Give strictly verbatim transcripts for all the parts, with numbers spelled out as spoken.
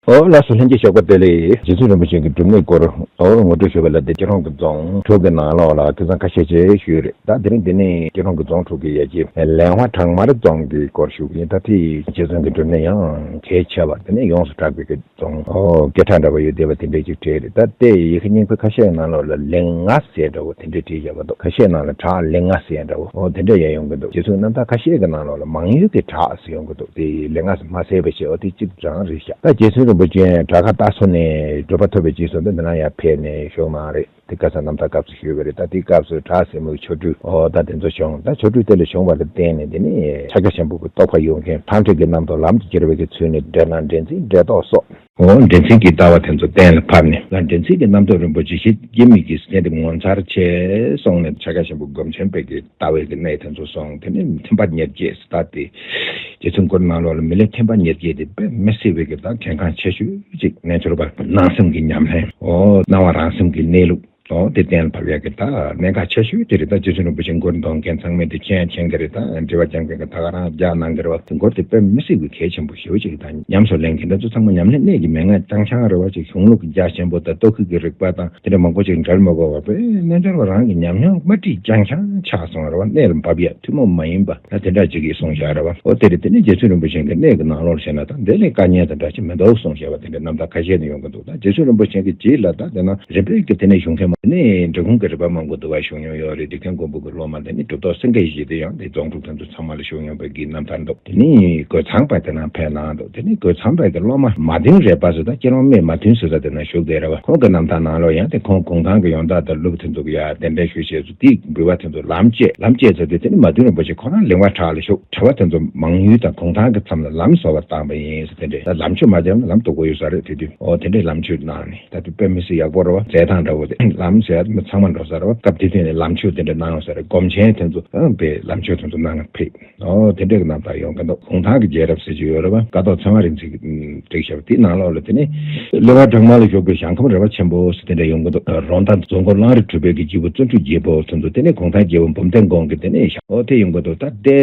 ཨོ་ལགས་སོ། ལྷན་རྒྱས་ཞོགས་པ་བདེ་ལེགས། རྗེ་བཙུན་རིན་པོ་ཆེ་གི་སྒྲུབ་གནས་སྐོར་ཨོ་ངོ་སྤྲོད་ཞུ་བ་ལ། དེ་སྐྱིད་གྲོང་གི་རྫོང་དྲུག་གི་ནང་ལོགས་ལ་ཐུགས་བསམ་ཁ་ཤས་ཅིག་ཞུས་རེད། ད་དེ་རིང་འདི་ནས་སྐྱིད་གྲོང་གི་རྫོང་དྲུག་གི་ཡ་གྱལ་ལས་དབང་བྲག་དམར་རྫོང་གི་སྐོར་ཞུ་གི་ཡིན། ད་དེ་རྗེ་བཙུན་གྱི་སྒྲུབ་གནས་ཡང་གལ་ཆེ་བ། དེ་ནས་ཡོངས་སུ་གྲགས་པའི་གི་རྫོང་ཨོ་སྐད་གྲགས་འདྲ་བ་ཡོད་བསྡད་པ་དེ་འདྲས་ཅིག་གྲས་རེད། ད་དེ་ཡི་གེ་རྙིང་པ་ཁ་ཤས་ནང་ལོགས་ལ་ལན་ལྔ་ཟེར་འདྲ་བོ་དེ་འདྲས་བྲིས་བཞག་པ་འདུག་ཁ་ཤས་ནང་ལ་བྲག་ལན་ལྔ་ཟེར་འདྲ་བོ་ཨོ་དེ་འདྲས་ཡང་ཡོང་གི་འདུག་རྗེ་བཙུན་རྣམ་ཐར་ཁ་ཤས་ཀྱི་ནང་ལོགས་ལ་མང་ཡུལ་གྱི་བྲག་ཟེར་ཡོང་གི་འདུག་དེ་ལན་ལྔ་ཟེར་མ་ཟེར་བ་ཞིག་ཨོ་དེ་གཅིག་རང་རེད་ཤག་ད་རྗེ་བཙུན་རིན་པོ་ཆེ་བྲག་དཀར་རྟ་སོ་ནས་སྒྲུབ་པ་ཐོབ་པའི་རྗེས་སུ་འདི་འདི་ན་ཡར་ཕེབས་ནས་བཞུགས་གནང་རེད། དེ་བཀའ་ས་རྣམ་ཐར་སྐབས་སུ་ཞུས་པ་རེད། ད་དེའི་སྐབས་སུ་བྲག་སྲིན་མོའི་ཆོ་འཕྲུལ་ཨོ་ད་དེ་ཚོ་བྱུང་། ད་ཆོ་འཕྲུལ་དེ་ལ་བྱུང་བ་ལ་བརྟེན་ནས་དེ་ནས་ཕྱག་རྒྱ་ཆེན་པོ་གི་རྟོགས་པ་ཡོད་མཁན་ལྷ་འདྲེ་གི་རྣམ་རྟོག་ལམ་དུ་བསྒྱུར་བའི་གི་ཚུལ་ནས་འདྲེ་སྣ་འདྲེ་འཛིན་འདྲེ་ལྡོག་སོགས་ཨོ་འདྲེ་འཛིན་གྱི་ལྟ་བ་དེ་ཚོ་གཏན་ལ་ཕབ་ནས་ལྷ་འདྲེ་འཛིན་གྱི་རྣམ་རྟོག་རིན་པོ་ཆེ་ཞེས་སྐྱེ་མེད་ཀྱི་སེམས་དེ་ངོ་མཚར་ཆེ་སོང་ནས་ཕྱག་རྒྱ་ཆེན་པོ་སྒོམ་ཆེན་པའི་གི་ལྟ་བའི་གི་གནས་དེ་ཚོ་སོང་། དེ་ནས་ཐེམ་པ་ཉེར་བརྒྱད་ཟེར། ད་དེ་རྗེ་བཙུན་སྐུ་ནང་ལོགས་ལ་མི་ལས་ཐེམ་པ་ཉེར་བརྒྱད་དེ་དཔེ་མི་སྲིད་པའི་གི་ད་གལ་འགངས་ཆེ་ཤོས་ཅིག་རྣལ་འབྱོར་པ་སྣང་སེམས་ཀྱི་ཉམས་ལེན་ཨོ་སྣང་བ་རང་སེམས་ཀྱི་གནས་ལུགས་ཨོ་དེ་གཏན་ལ་ཕབ་ཡག་གི་ད་གནད་འགག་ཆེ་ཤོས་དེ་རེད། ད་རྗེ་བཙུན་རིན་པོ་ཆེ་མགུར་འདོན་མཁན་ཚང་མས་དེ་མཁྱེན་མཁྱེན་གྱི་རེད། ད་འགྲེལ་པ་རྒྱག་མཁན་གྱི་ད་ག་རང་རྒྱག་གནང་གི་རེད་བ། དེ་མགུར་དེ་དཔེ་མི་སྲིད་པའི་གལ་ཆེན་པོ་ཞེ་པོ་ཅིག་ད་ཉམས་སུ་ལེན་མཁན་དེ་ཚོ་ཚང་མ་ཉམས་ལེན་གནད་ཀྱི་མན་ངག་རྐྱང་རྐྱང་རེད་བ། ཅིག་གཞུང་ལུགས་ཀྱི་རྒྱ་ཆེན་པོ་དང་རྟོག་གེ་གི་རིགས་པ་དང་དེ་འདྲ་མང་པོ་ཅིག་འབྲེལ་མ་དགོས་པར་དཔེ་རྣལ་འབྱོར་པ་རང་གི་ཉམས་མྱོང་མ་བསྒྲིགས་རྐྱང་རྐྱང་ཆགས་སོང་རེད་བ། གནད་ལ་འབབ་ཡ་ཐུན་མོང་མ་ཡིན་པ་ད་དེ་འདྲ་ཅིག་གིས་གསུངས་བཞག་རེད་བ། ཨོ་དེ་རེད། དེ་ནས་རྗེ་བཙུན་རིན་པོ་ཆེ་གི་གནད་ཀྱི་ནང་ལོགས་བཤད་ན་ད་འདི་ལས་བཀའ་ཉན་དང་འདྲ་ཅིག་མི་འདུག་གསུངས་བཞག་པ་དེ་འདྲའི་རྣམ་ཐར་ཁ་ཤས་ནས་ཡོང་གི་འདུག་ད་རྗེ་བཙུན་རིན་པོ་ཆེ་གི་རྗེས་ལ་ད་དེ་ན་རིམ་པས་ཀྱི་དེ་ནས་བཞུགས་མཁན་མ་ནས་འབྲི་གུང་གི་རིམ་པ་མང་པོ་འདུག་བ། བཞུགས་མྱོང་ཡོད་རེད། དེ་མཁན་མགོན་པོ་གི་སློབ་མ་དེ་ནས་གྲུབ་ཐོབ་སེང་གེ་བཞི་དེ་ཡང་དེ་རྫོང་དྲུག་དེ་ཚོ་ཚང་མ་ལ་བཞུགས་མྱོང་བའི་གི་རྣམ་ཐར་འདུག་དེ་ནས་རྒོད་ཚང་པ་དེ་ན་ཕེབས་གནང་འདུག་དེ་ནས་རྒོད་ཚང་པའི་གི་སློབ་མ་མ་བདུན་རེད་པ་ཟེར། ད་སྐྱིད་གྲོང་སྨད་མ་བདུན་ཟེར་ས་དེ་ན་བཞུགས་བསྡད་རེད་བ། ཁོང་གི་རྣམ་ཐར་ནང་ལོགས་ཡང་དེ་ཁོང་གུང་ཐང་གི་ཡོན་བདག་དང་སློབ་དེ་ཚོ་གི་ཡ་གདན་འདྲེན་ཞུ་བྱས་སུ་དེའི་འབུལ་བ་དེ་ཚོ་ལམ་བཅད། ལམ་བཅད་ཚར་དུས་དེ་ནི་མ་བདུན་རིན་པོ་ཆེ་ཁོ་རང་ལིང་བ་བྲག་ལ་བཞུགས། གྲྭ་པ་དེ་ཚོ་མང་ཡུལ་དང་གུང་ཐང་གི་མཚམས་ལ་ལམ་བཟོ་བར་བཏང་བ་ཡིན་ཟེར། དེ་འདྲས་ད་ལམ་ཆུ་མ་བརྒྱབ་ན་ལམ་དུ་དགོས་ཡོད་ས་རེད། དེ་དུས་ཨོ་དེ་འདྲས་ལམ་ཆུ་གནང་ནས་ད་དུས་དཔེ་མི་སྲིད་ཡག་པོ་རེད་བ། མཛད་སྟངས་འདྲ་བོ་དེ་ལམ་ཟེར་ཡ་མི་ཚང་མ་འགྲོ་ས་རེད་བ། སྐབས་དེ་དུས་ནས་ལམ་ཆུ་དེ་འདྲས་གནང་ཡོད་ས་རེད། སྒོམ་ཆེན་དེ་ཚོ་ཨ་པའི་ལམ་ཆུ་དེ་ཚོ་གནང་ཕེབས། ཨོ་དེ་འདྲས་ཀྱི་རྣམ་ཐར་ཡོང་གི་འདུག་གུང་ཐང་གི་རྒྱལ་རབས་ཟེར་གྱི་ཡོད་རེད་བ། ཀ་ཐོག་ཚེ་དབང་རིག་འཛིན་གྱིས་བསྒྲིགས་བཞག་པ་དེའི་ནང་ལོགས་ལ་དེ་ནས་ལིང་བ་བྲག་དམར་ལ་བཞུགས་པའི་ཞང་ཁམས་རལ་པ་ཆེན་པོ་ཟེར་དེ་འདྲ་ཡོང་གི་འདུག་རོང་ཐང་རྫོང་མགོ་གླང་རི་གྲུབ་པའི་གི་རྗེ་བོ་བརྩོན་འགྲུས་རྒྱལ་པོ་ཚོ་ཚོ་དེ་ནས་གུང་ཐང་རྒྱལ་པོ་འབུམ་ལྡན་ཀོང་གི་དེ་ནས་ཞང་ཨོ་དེ་ཡོང་གི་འདུག་ད་དེ་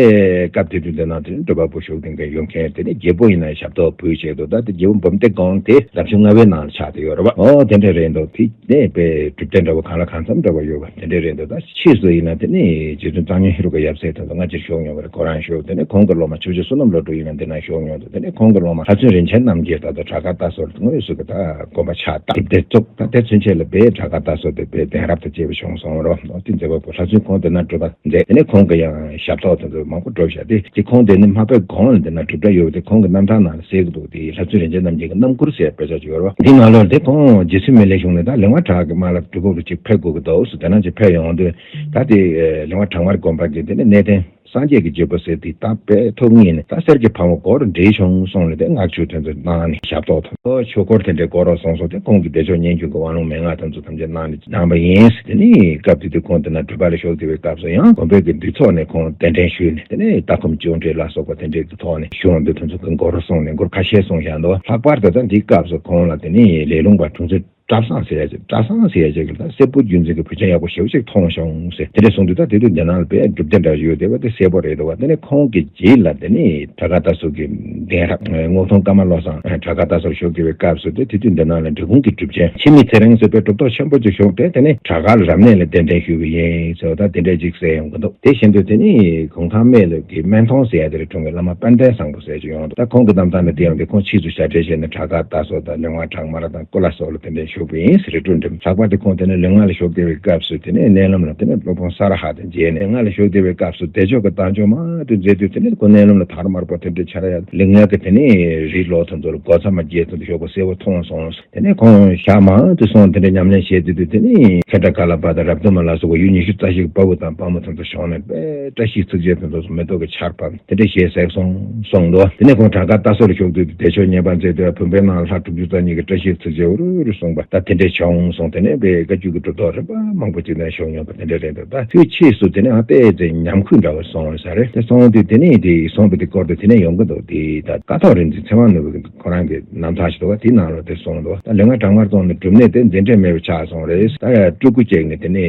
སྐབས་དེ་དུས་དེ་ནང་དེ་ནས་སྒྲུབ་པ་པོ་བཞུགས་དེ་འདྲ་ཡོང་མཁན་དེ་ནས་རྒྱལ་པོ་ཡིན་ན་ཞབས་ཏོག་ཕུལ་བྱས་འདུག་ད་དེ་རྒྱལ་པོ་འབུམ་ལྡན་ཀོང་དེ་རབ་བྱུང་ལྔ་པའི་ནང་ལ་ཆགས་བསྡད་ཡོད་རེད་བ། ཨོ་དེ་འདྲ་རེད་འདུག་དེ་ནས་དཔེ་གྲུབ་སྟེགས་འདྲ་བོ་གང་ལ་གང་འཚམ་འདྲ་བོ་ཡོད་པ་དེ་འདྲ་རེད་འདུག་ད་ཕྱིས་སུ་ཡིན་ན་དེ་ནས་རྗེ་བཙུན་གཙང་སྨྱོན་ཧེ་རུ་ཀ་ཡབ་སྲས་དེ་ཚོ་སྔ་ཕྱིར་བཞུགས་མྱོང་བ་རེད། ཁོ་རང་བཞུགས། དེ་ནས་ཁོང་གི་སློབ་མ་ཆོས་རྗེ་བསོད་ནམས་བློ་གྲོས་ཡིན་ན་འདི་ན་བཞུགས་མྱོང་འདུག་དེ་ནས་ཁོང་གི་སློབ་མ་ལྷ་བཙུན་རིན་ཆེན་རྣམ་རྒྱལ་ད་ལྟ་བྲག་དཀར་རྟ་སོགས་དངོས་སུ་གི་ད་དགོན་པ་ཕྱག་བཏབ་སྒྲུབ་སྡེ་བཙུགས། ད་དེ་ཚུན་ཆད་ལ་དཔེ་བྲག་དཀར་རྟ་སོགས་དེ་དཔེ་གདན་རབས་དང་བཅས་པ་བྱུང་སོང་རོ། ཨོ་དེ་མཛད་པ་པོ་ལྷ་བཙུན་ཁོང་དེ་ན་སྒྲུབ་པ་མཛད། དེ་ནས་ཁོང་གི་ཡང་ཞབས་ཏོག་དེ་ཚོ་མང་པོ་སྒྲུབ་བཞག་དེ་དེ་ཁོང་དེ་ནི་མ་ཕེབས་གོང་ལ་འདི་ན་སྒྲུབ་གྲྭ་ཡོད་པ་དེ་ཁོང་གི་རྣམ་ཐར་ནང་ལ་གསལ་གི་འདུག་དེ་ལྷ་བཙུན་རིན་ཆེན་རྣམ་རྒྱལ་གྱི་རྣམ་མགུར་ཟེར་དཔེ་ཆ་ཅིག་ཡོད་རེད་བ། འདི་ནང་ལོགས་དེ་ཁོང་རྗེ་བཙུན་མི་ལའི་གཞུང་ནས་ད་ལིང་བ་བྲག་གི་དམག་ལ་སྒྲུབ་ཕུག་ལ་ཅིག་ཕེབས་དགོས་ཀྱི་འདུག་ཟེར། དེ་ན་ཅིག་ཕེབས་ཡོང་དུས་ད་དེ་ལིང་བ་བྲག་དམར་དགོན་པ་གི་དེ་ནས་གནས་བརྟན་སངས་རྒྱས་ཀྱི་རྒྱལ་པོ་ཟེར་དེ་ད་དཔེ་ཐུགས་མཉེས་ནས་ད་གསེར་གྱི་ཕག་མོ་སྒོར་འདྲེས་བྱུང་སོང་ལ་དེ་སྔགས་ཆོས་དེ་ཚོ་གནང་ནས་ཞབས་ཏོག་དང་ཆོས་འཁོར་དེ་འདྲའི་སྐོར་རོགས་སོང་སོང་དེ་ཁོང་གི་བདེ་མཆོག་སྙན་བརྒྱུད་ཀྱི་དབང་ལུང་མན་ངག་དེ་ཚོ་ཐམས་ཅད་གནང་ནས་གནང་བ་ཡིན། དེ་ནས་སྐབས་དེ་དུས་ཁོང་དེ་ན་སྒྲུབ་པ་ལ་བཞུགས་བསྡད་པའི་སྐབས་སུ་ཡང་དགོན་པའི་གི་འདུས་ཚོགས་ནས་ཁོང་གདན་འདྲེན་ཞུས་ནས་དེ་ནས་ལྟ་སྒོམ་སྤྱོད་འབྲས་ལ་སོགས་པ་དེ་འདྲའི་གི་ཐོག་ནས་གཞུང་འདི་དེ་ཚོ་གི་མགོ་རུ་སོང་ནས་མགུར་ཁ་ཤས་གསུངས་བཞག་འདུག་ལྷག་པར་དུ་ད་འདིའི་སྐབས་སུ་ཁོང་ལ་དེ་ནས་ལས་ལུང་པ་དྲུང་ཆེན་བཀྲ་བཟང་ཟེར་ཡ་ཅིག་བཀྲ་བཟང་ཟེར་ཡ་ཅིག་གིས་ད་སྲས་པོ་བརྒྱུད་འཛིན་གྱི་བུ་ཆེན་ཡག་པོ་ཞེ་པོ་ཅིག་མཐོང་བྱུང་ཟེར། དེ་འདྲ་གསུངས་དུས་ད་དེ་དུས་འདི་ནང་ལ་དཔེ་སྒྲུབ་སྡེ་འདྲ་ཡོད་བསྡད་པ་དེ་གསལ་པོ་རེད་འདུག་བ། དེ་ནས་ཁོང་གི་རྗེས་ལ་དེ་ནས་བྲག་དཀར་རྟ་སོགས་ཀྱི་གདན་རབས་རྔོག་ཐུང་ཀརྨ་བློ་བཟང་བྲག་དཀར་རྟ་སོགས་ཞུགས་བསྡད་པའི་སྐབས་སུ་དེ་དེ་དུས་འདི་ནང་ལ་འབྲི་གུང་གི་གྲུབ་ཆེན་འཆི་མེད་ཚེ་རིང་ཟེར་བའི་གྲུབ་ཐོབ་ཆེན་པོ་ཅིག་བཞུགས་ཏེ་དེ་ནས་བྲག་དཀར་རབ་གནས་ལ་གདན་འདྲེན་ཞུས་པ་ཡིན་ཟེར་བ་ད་དེ་འདྲ་ཅིག་གསལ་ཡོང་གི་འདུག་དེ་བཞིན་དུ་དེ་ནས་གུང་ཐང་སྨད་ལ་གི་སྨན་ཐང་ཟེར་ཡ་དེ་ལ་འཁྲུངས་པའི་བླ་མ་དཔལ་ལྡན་བཟང་པོ་ཟེར་ཅིག་ཡོང་འདུག་ད་ཁོང་གི་རྣམ་ཐར་ནས་དེ་ཡང་དེ་ཁོང་ཕྱིས་སུ་ཞབས་འདྲེན་བྱས་ནས་བྲག་དཀར་རྟ་སོགས་དང་ལིང་བ་བྲག་དམར་དང་སྐུ་ལ་སོགས་ལ་དེ་འདྲའི་བཞུགས་པ་ཡིན་ཟེར་རེ་སྒྲུང་འདྲ། ལྷག་པར་དུ་ཁོང་དེ་ནས་ལུས་ངག་ལ་བཞུགས་བསྡད་པའི་སྐབས་སུ་དེ་ནས་མནལ་ལམ་ལ་དེ་ནས་སློབ་དཔོན་ས་ར་ཧ་དང་མཇལ་ནས་ལུས་ངག་ལ་བཞུགས་བསྡད་པའི་སྐབས་སུ་བདེ་མཆོག་གི་བདག་འཇོག་མང་དུ་མཛད་དུས་དེ་ནས་ཁོ་མནལ་ལམ་ལ་དར་དམར་པོ་དེ་འདྲའི་འཆར་ཡ་ལུས་ངག་གི་དེ་ནས་རིའི་ལོགས་དེ་ཚོ་ལ་སྒོ་མཚམས་མ་བརྒྱད་དེ་ཚོ་བཞུགས་པ་གསལ་པོ་མཐོང་སོང་། དེ་ནས་ཁོང་ཞག་མང་དུ་སོང་དེ་འདྲའི་ཉམས་ལེན་བྱས་དུས་དེ་ནས་མཁས་གྲྭ་ཀ་ལ་པ་དང་རབ་གདོང་མ་ལ་སོགས་པ་ཡུལ་ཉི་ཤུ་རྩ་བཞི་གི་དཔའ་བོ་དང་དཔའ་མོ་དེ་ཚོ་བྱོན་ནས་དཔེ་བཀྲ་ཤིས་ཚིགས་བཅད་དེ་ཚོ་མེ་ཏོག་གི་ཆར་ཕབ་དེ་འདྲ་ཞེས་གསུངས་གསུངས་འདུག་དེ་ནས་ཁོང་བྲག་དཀར་རྟ་སོགས་ལ་བཞུགས་དུས་བདེ་མཆོག་བརྙེས་པར་མཛད་དུས་བུམ་པའི་ནང་ལྷ་དྲུག་ཅུ་རྩ་གཉིས་ཀྱི་བཀྲ་ཤིས་ཚིགས་བཅད་འུར་འུར་གསུངས་པ། ད་དེ་འདྲས་བྱུང་སོང་། དེ་ནས་པའི་བཀའ་བརྒྱུད་ཀྱི་གྲུབ་ཐོབ་རིམ་པ་མང་པོ་ཅིག་ནས་བྱུང་ཡོང་པ་དེ་འདྲས་རེད་འདུག་ད་དུས་ཕྱིས་སུ་དེ་ནས་ཨ་ཏེ་ཙེ་ཉམས་ཁུལ་འདྲ་བ་སོང་བ་ས་རེད། དེ་སོང་དུས་དེ་ནས་དེ་སོང་པ་དེ་སྐོར་དུ་དེ་ནས་ཡོང་གི་འདུག་དེ་ད་ཀཿཐོག་རིག་འཛིན་ཚེ་དབང་ནོར་བུ་གི་ཁོ་རང་གི་རྣམ་ཐར་ཞིག་འདུག་བ། དེའི་ནང་ལ་དེ་གསུངས་འདུག་ད་ལུས་ངག་བྲག་དམར་རྫོང་ནས་སྒྲུབ་གནས་དེ་འཛིན་གྲྭ་མེད་པ་ཆགས་སོང་རེད། ད་ཡ་སྤྲུལ་སྐུ་བཅས་ནས་དེ་ནས་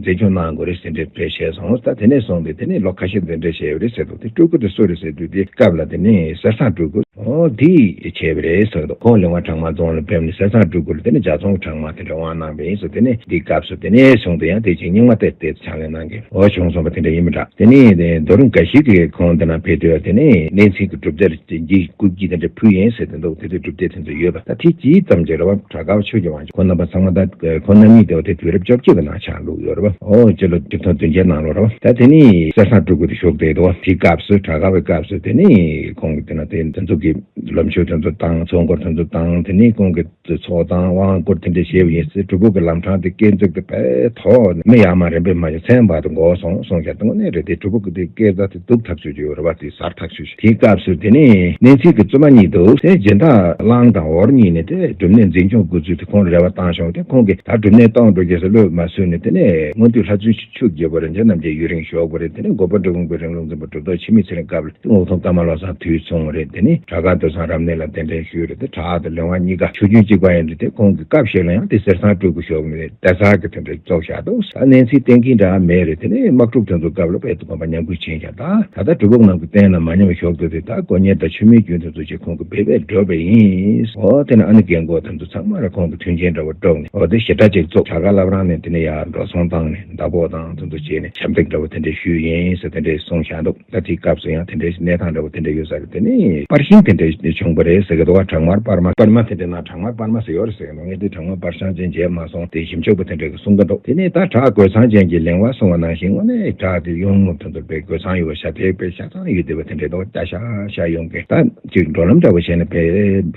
འཛིན་སྐྱོང་གནང་དགོས་རེད་ཟེར་འདྲ་བྱས་སོང་། ད་དེ་ནས་སོང་སྟེ་དེ་ནས་ལོ་ཁ་ཤས་འཛིན་གྲྭ་བྱས་པ་རེད་ཟེར་འདུག་དེ་སྤྲུལ་སྐུ་དེ་སུ་རེད་ཟེར་དུས་དེ་སྐབས་ལ་དེ་ནས་གསེར་ཐང་སྤྲུལ་སྐུ་འོ་དེས་བྱས་པ་རེད་ཟེར་འདུག་ཁོང་ལུས་ངག་བྲག་དམར་རྫོང་ལ་ཕེབས་ནས་གསེར་ཐང་སྤྲུལ་སྐུ་ལ་དེ་ནས་ལྗགས་རྩོམ་གྱི་གྲངས་མང་དེ་འདྲ་དབང་གནང་བ་ཡིན་ཟེར། དེ་ནས་འདི་སྐབས་སུ་དེ་ནས་བྱུང་དུ་ཡང་དེ་ཅིག་རྙིང་མ་གཏེར་དེ་ཕྱག་ལེན་གནང་མཁན་འོ་བྱུང་སོང་བ་དེ་འདྲ་ཡིན་མི་འདྲ། དེ་ནས་རྡོ་རིང་འགའ་ཞིག་གིས་ཁོང་དེ་ན་ཕེབས་དུས་དེ་ནས་གནས་ཚུལ་གྱི་གྲུབ་འབྲས་ཀྱི་སྐུ་བགྱིས་དེ་འདྲ་ཕུལ་ཡིན་ཟེར་དེ་འདུག་དེ་དུས་གྲུབ་འབྲས་དེ་ཚོ་ཡོད་པ། ད་དེ་ཅིའི་ཙམ་གྱི་རེད་བ། བྲག་དཀར་ཆོས་ཀྱི་དབང་ཕྱུག་ཁོང་རྣམ་པ་ཚང་མ་ད་ཁོང་རྣམ་གཉིས་དེ་བ་དེ་དུས་རབས་བཅོ་བརྒྱད་ཀྱི་ནང་ཆགས་འདུག་ཡོད་རེད་བ། འོ་སྤྱི་ལོ་ཆིག་སྟོང་བདུན་བརྒྱ་ནང་ལོགས་རེད་བ། ད་དེ་ནས་གསེར་ཐང་སྤྲུལ་སྐུ་དེ་བཞུགས་བསྡད་འདུག་དེའི་སྐབས་སུ་བྲག་དཀར་བའི་སྐབས་སུ་དེ་ནས་ཁོང་གི་དེ་ན་དེ་དེ་ཚོ་གི་ལམ་ཆོས་དེ་ཚོ་དང་ཚོགས་འཁོར་དེ་ཚོ་དང་དེ་ནས་ཁོང་གི་ཚོགས་དང་དབང་བསྐུར་དེ་འདྲ་བྱས་པ་ཡིན་ཟེར། སྒྲུབ་ཕུག་གི་ལམ་འཕྲང་དེ་སྐས་འཛེགས་དེ་བས་ཐོག་མི་ཡར་མར་རིམ་པས་མ་བྱས་མཚན་བར་དུ་འགོར་སོང་སོང་བྱས། དངོས་གནས་རེད། དེ་སྒྲུབ་ཕུག་གི་དེ་སྐས་རྩ་དེ་སྡུག་ཐག་ཆོད་ཅིག་ཡོད་རེད་བ། དེ་གཟར་ཐག་ཆོད་ཅིག་དེའི་སྐབས་སུ་དེ་ནས་གནས་ཚུལ་གྱི་བཙུན་མ་གཉིས་འདུག་དེ་སྦྱིན་བདག་གླང་དང་འོར་གཉིས་ནས་དེ་སྒྲུབ་གནས་འཛིན་སྐྱོང་དགོས་ཚུལ་དེ་ཁོང་རེ་བ་བཏང་བྱུང་། དེ་ཁོང་གིས་ད་སྒྲུབ་གནས་གཏོང་འགྲོ་རྒྱུ་ཟེར་བློས་མ་བཟོད་ནས། དེ་ནས་སྔོན་དུས་ལྷ་བཙུན་ཆུ་རྒྱལ་པོ་རིན་ཆེན་རྣམ་རྒྱལ་ཡུན་རིང་ཞོགས་པ་རེད། དེ་ནས་མགོན་པོ་འབྲི་གུང་པའི་རིང་ལུགས་འཛིན་པ་གྲུབ་ཐོབ་འཆི་མེད་ཚེ་རིང་སྐབས་ལ་རྔོག་འཐུང་ཀ་མ་བློ་བཟང་དུས་མཚུངས་རེད། དེ་ནས་བྲག་དཀར་རྡོར་ཚང་རབ་གནས་ལ་གདན་འདྲེན་ཞུས་རེད། དེ་བྲག་དང་ལུས་ངག་གཉིས་ཀ་ཆོས་རྒྱུན་གཅིག་པ་ཡིན་དུས་དེ་ཁོང་གི་སྐབས་ཤིག་ལ་ཡང་དེ་གསེར་ཐང་སྤྲུལ་སྐུ་ཞོགས་ནས་གདན་ས་གི་དེ་འདྲ་བཙུགས་བཞག་འདུག་ད་གནས་ཚུལ་གཏན་འཁེལ་འདྲ་མེད་རེད། དེ་ནས་དམག་འཁྲུག་དེ་ཚོ་སྐབས་ལ་དཔལ་དུ་ཁོང་པ་ཉམས་རྒུད་ཕྱིན་བཞག་ད་ད་ལྟ་སྒྲུབ་ཕུག་ནང་གི་རྟེན་ལ་མ་ཉམས་ཞོགས་དུས་དེ་ད་དཀོན་གཉེར་དང་ཆུ་མིག་རྒྱུན་དེ་ཚོ་ཅིག་ཁོང་གི་བེད་པས་འགྲོ་བ་ཡིན། འོ་དེ་ནས་ཨ་ནེ་རྒན་གོག་དེ་ཚོ་ཚང་མ་ལ་ཁོང་གི་མཐུན་རྐྱེན་འདྲ་བོ་སྤྲོད་ནས། འོ་དེ་ཞེ་དྲག་ཅིག་བཙུགས། བྲག་དཀར་བླ་བྲང་ནས་དེ་ནས་ཡར་འགྲོ་སོང་བཏང་ནས་མདའ་ཕོག་དང་དེ་ཚོ་བྱས་ནས་ཞབས་འདེགས་འདྲ་བོ་དེ་འདྲས་ཞུས་ཡིན་ཟེར་དེ་འདྲས་གསུངས་བཞག་འདུག་ད་དེའི་སྐབས་སུ་ཡང་དེ་འདྲའི་གནས་སྟངས་འདྲ་བོ་དེ་འདྲ་ཡོད་ས་རེད། དེ་ནས་པར་ཤིང་དེ་འདྲ་བྱུང་བ་རེད་ཟེར་གི་འདུག་བ། བྲག་དམར་པར་མ། པར་མ་དེ་འདྲ་ན་བྲག་དམར་པར་མ་ཟེར་ཡོད་རེད་ཟེར་གི་འདུག་ངས་དེ་བྲག་དམར་པར་ཤང་ཅན་མཇལ་མ་སོང་། དེ་ཞིབ་འཇུག་པ་དེ་འདྲ་གི་གསུང་གི་འདུག་དེ་ནས་ད་བྲག་རྒོད་ཚང་ཅན་གྱི་གླེང་བ་གསུང་བ་ནང་བཞིན་དངོས་གནས་བྲག་དེ་ཡོང་ངོ་དེ་ཚོར་པའི་རྒོད་ཚང་ཡོད་པ་ཤ་དེ་པའི་ཤ་ཚང་ཡོད་དེ་བ་དེ་འདྲ་འདུག་ད་ཤ་ཤ་ཡོང་གི་ད་ཅིག་འགྲོ་ལམ་འདྲ་བོ་བྱས་ན་པའི་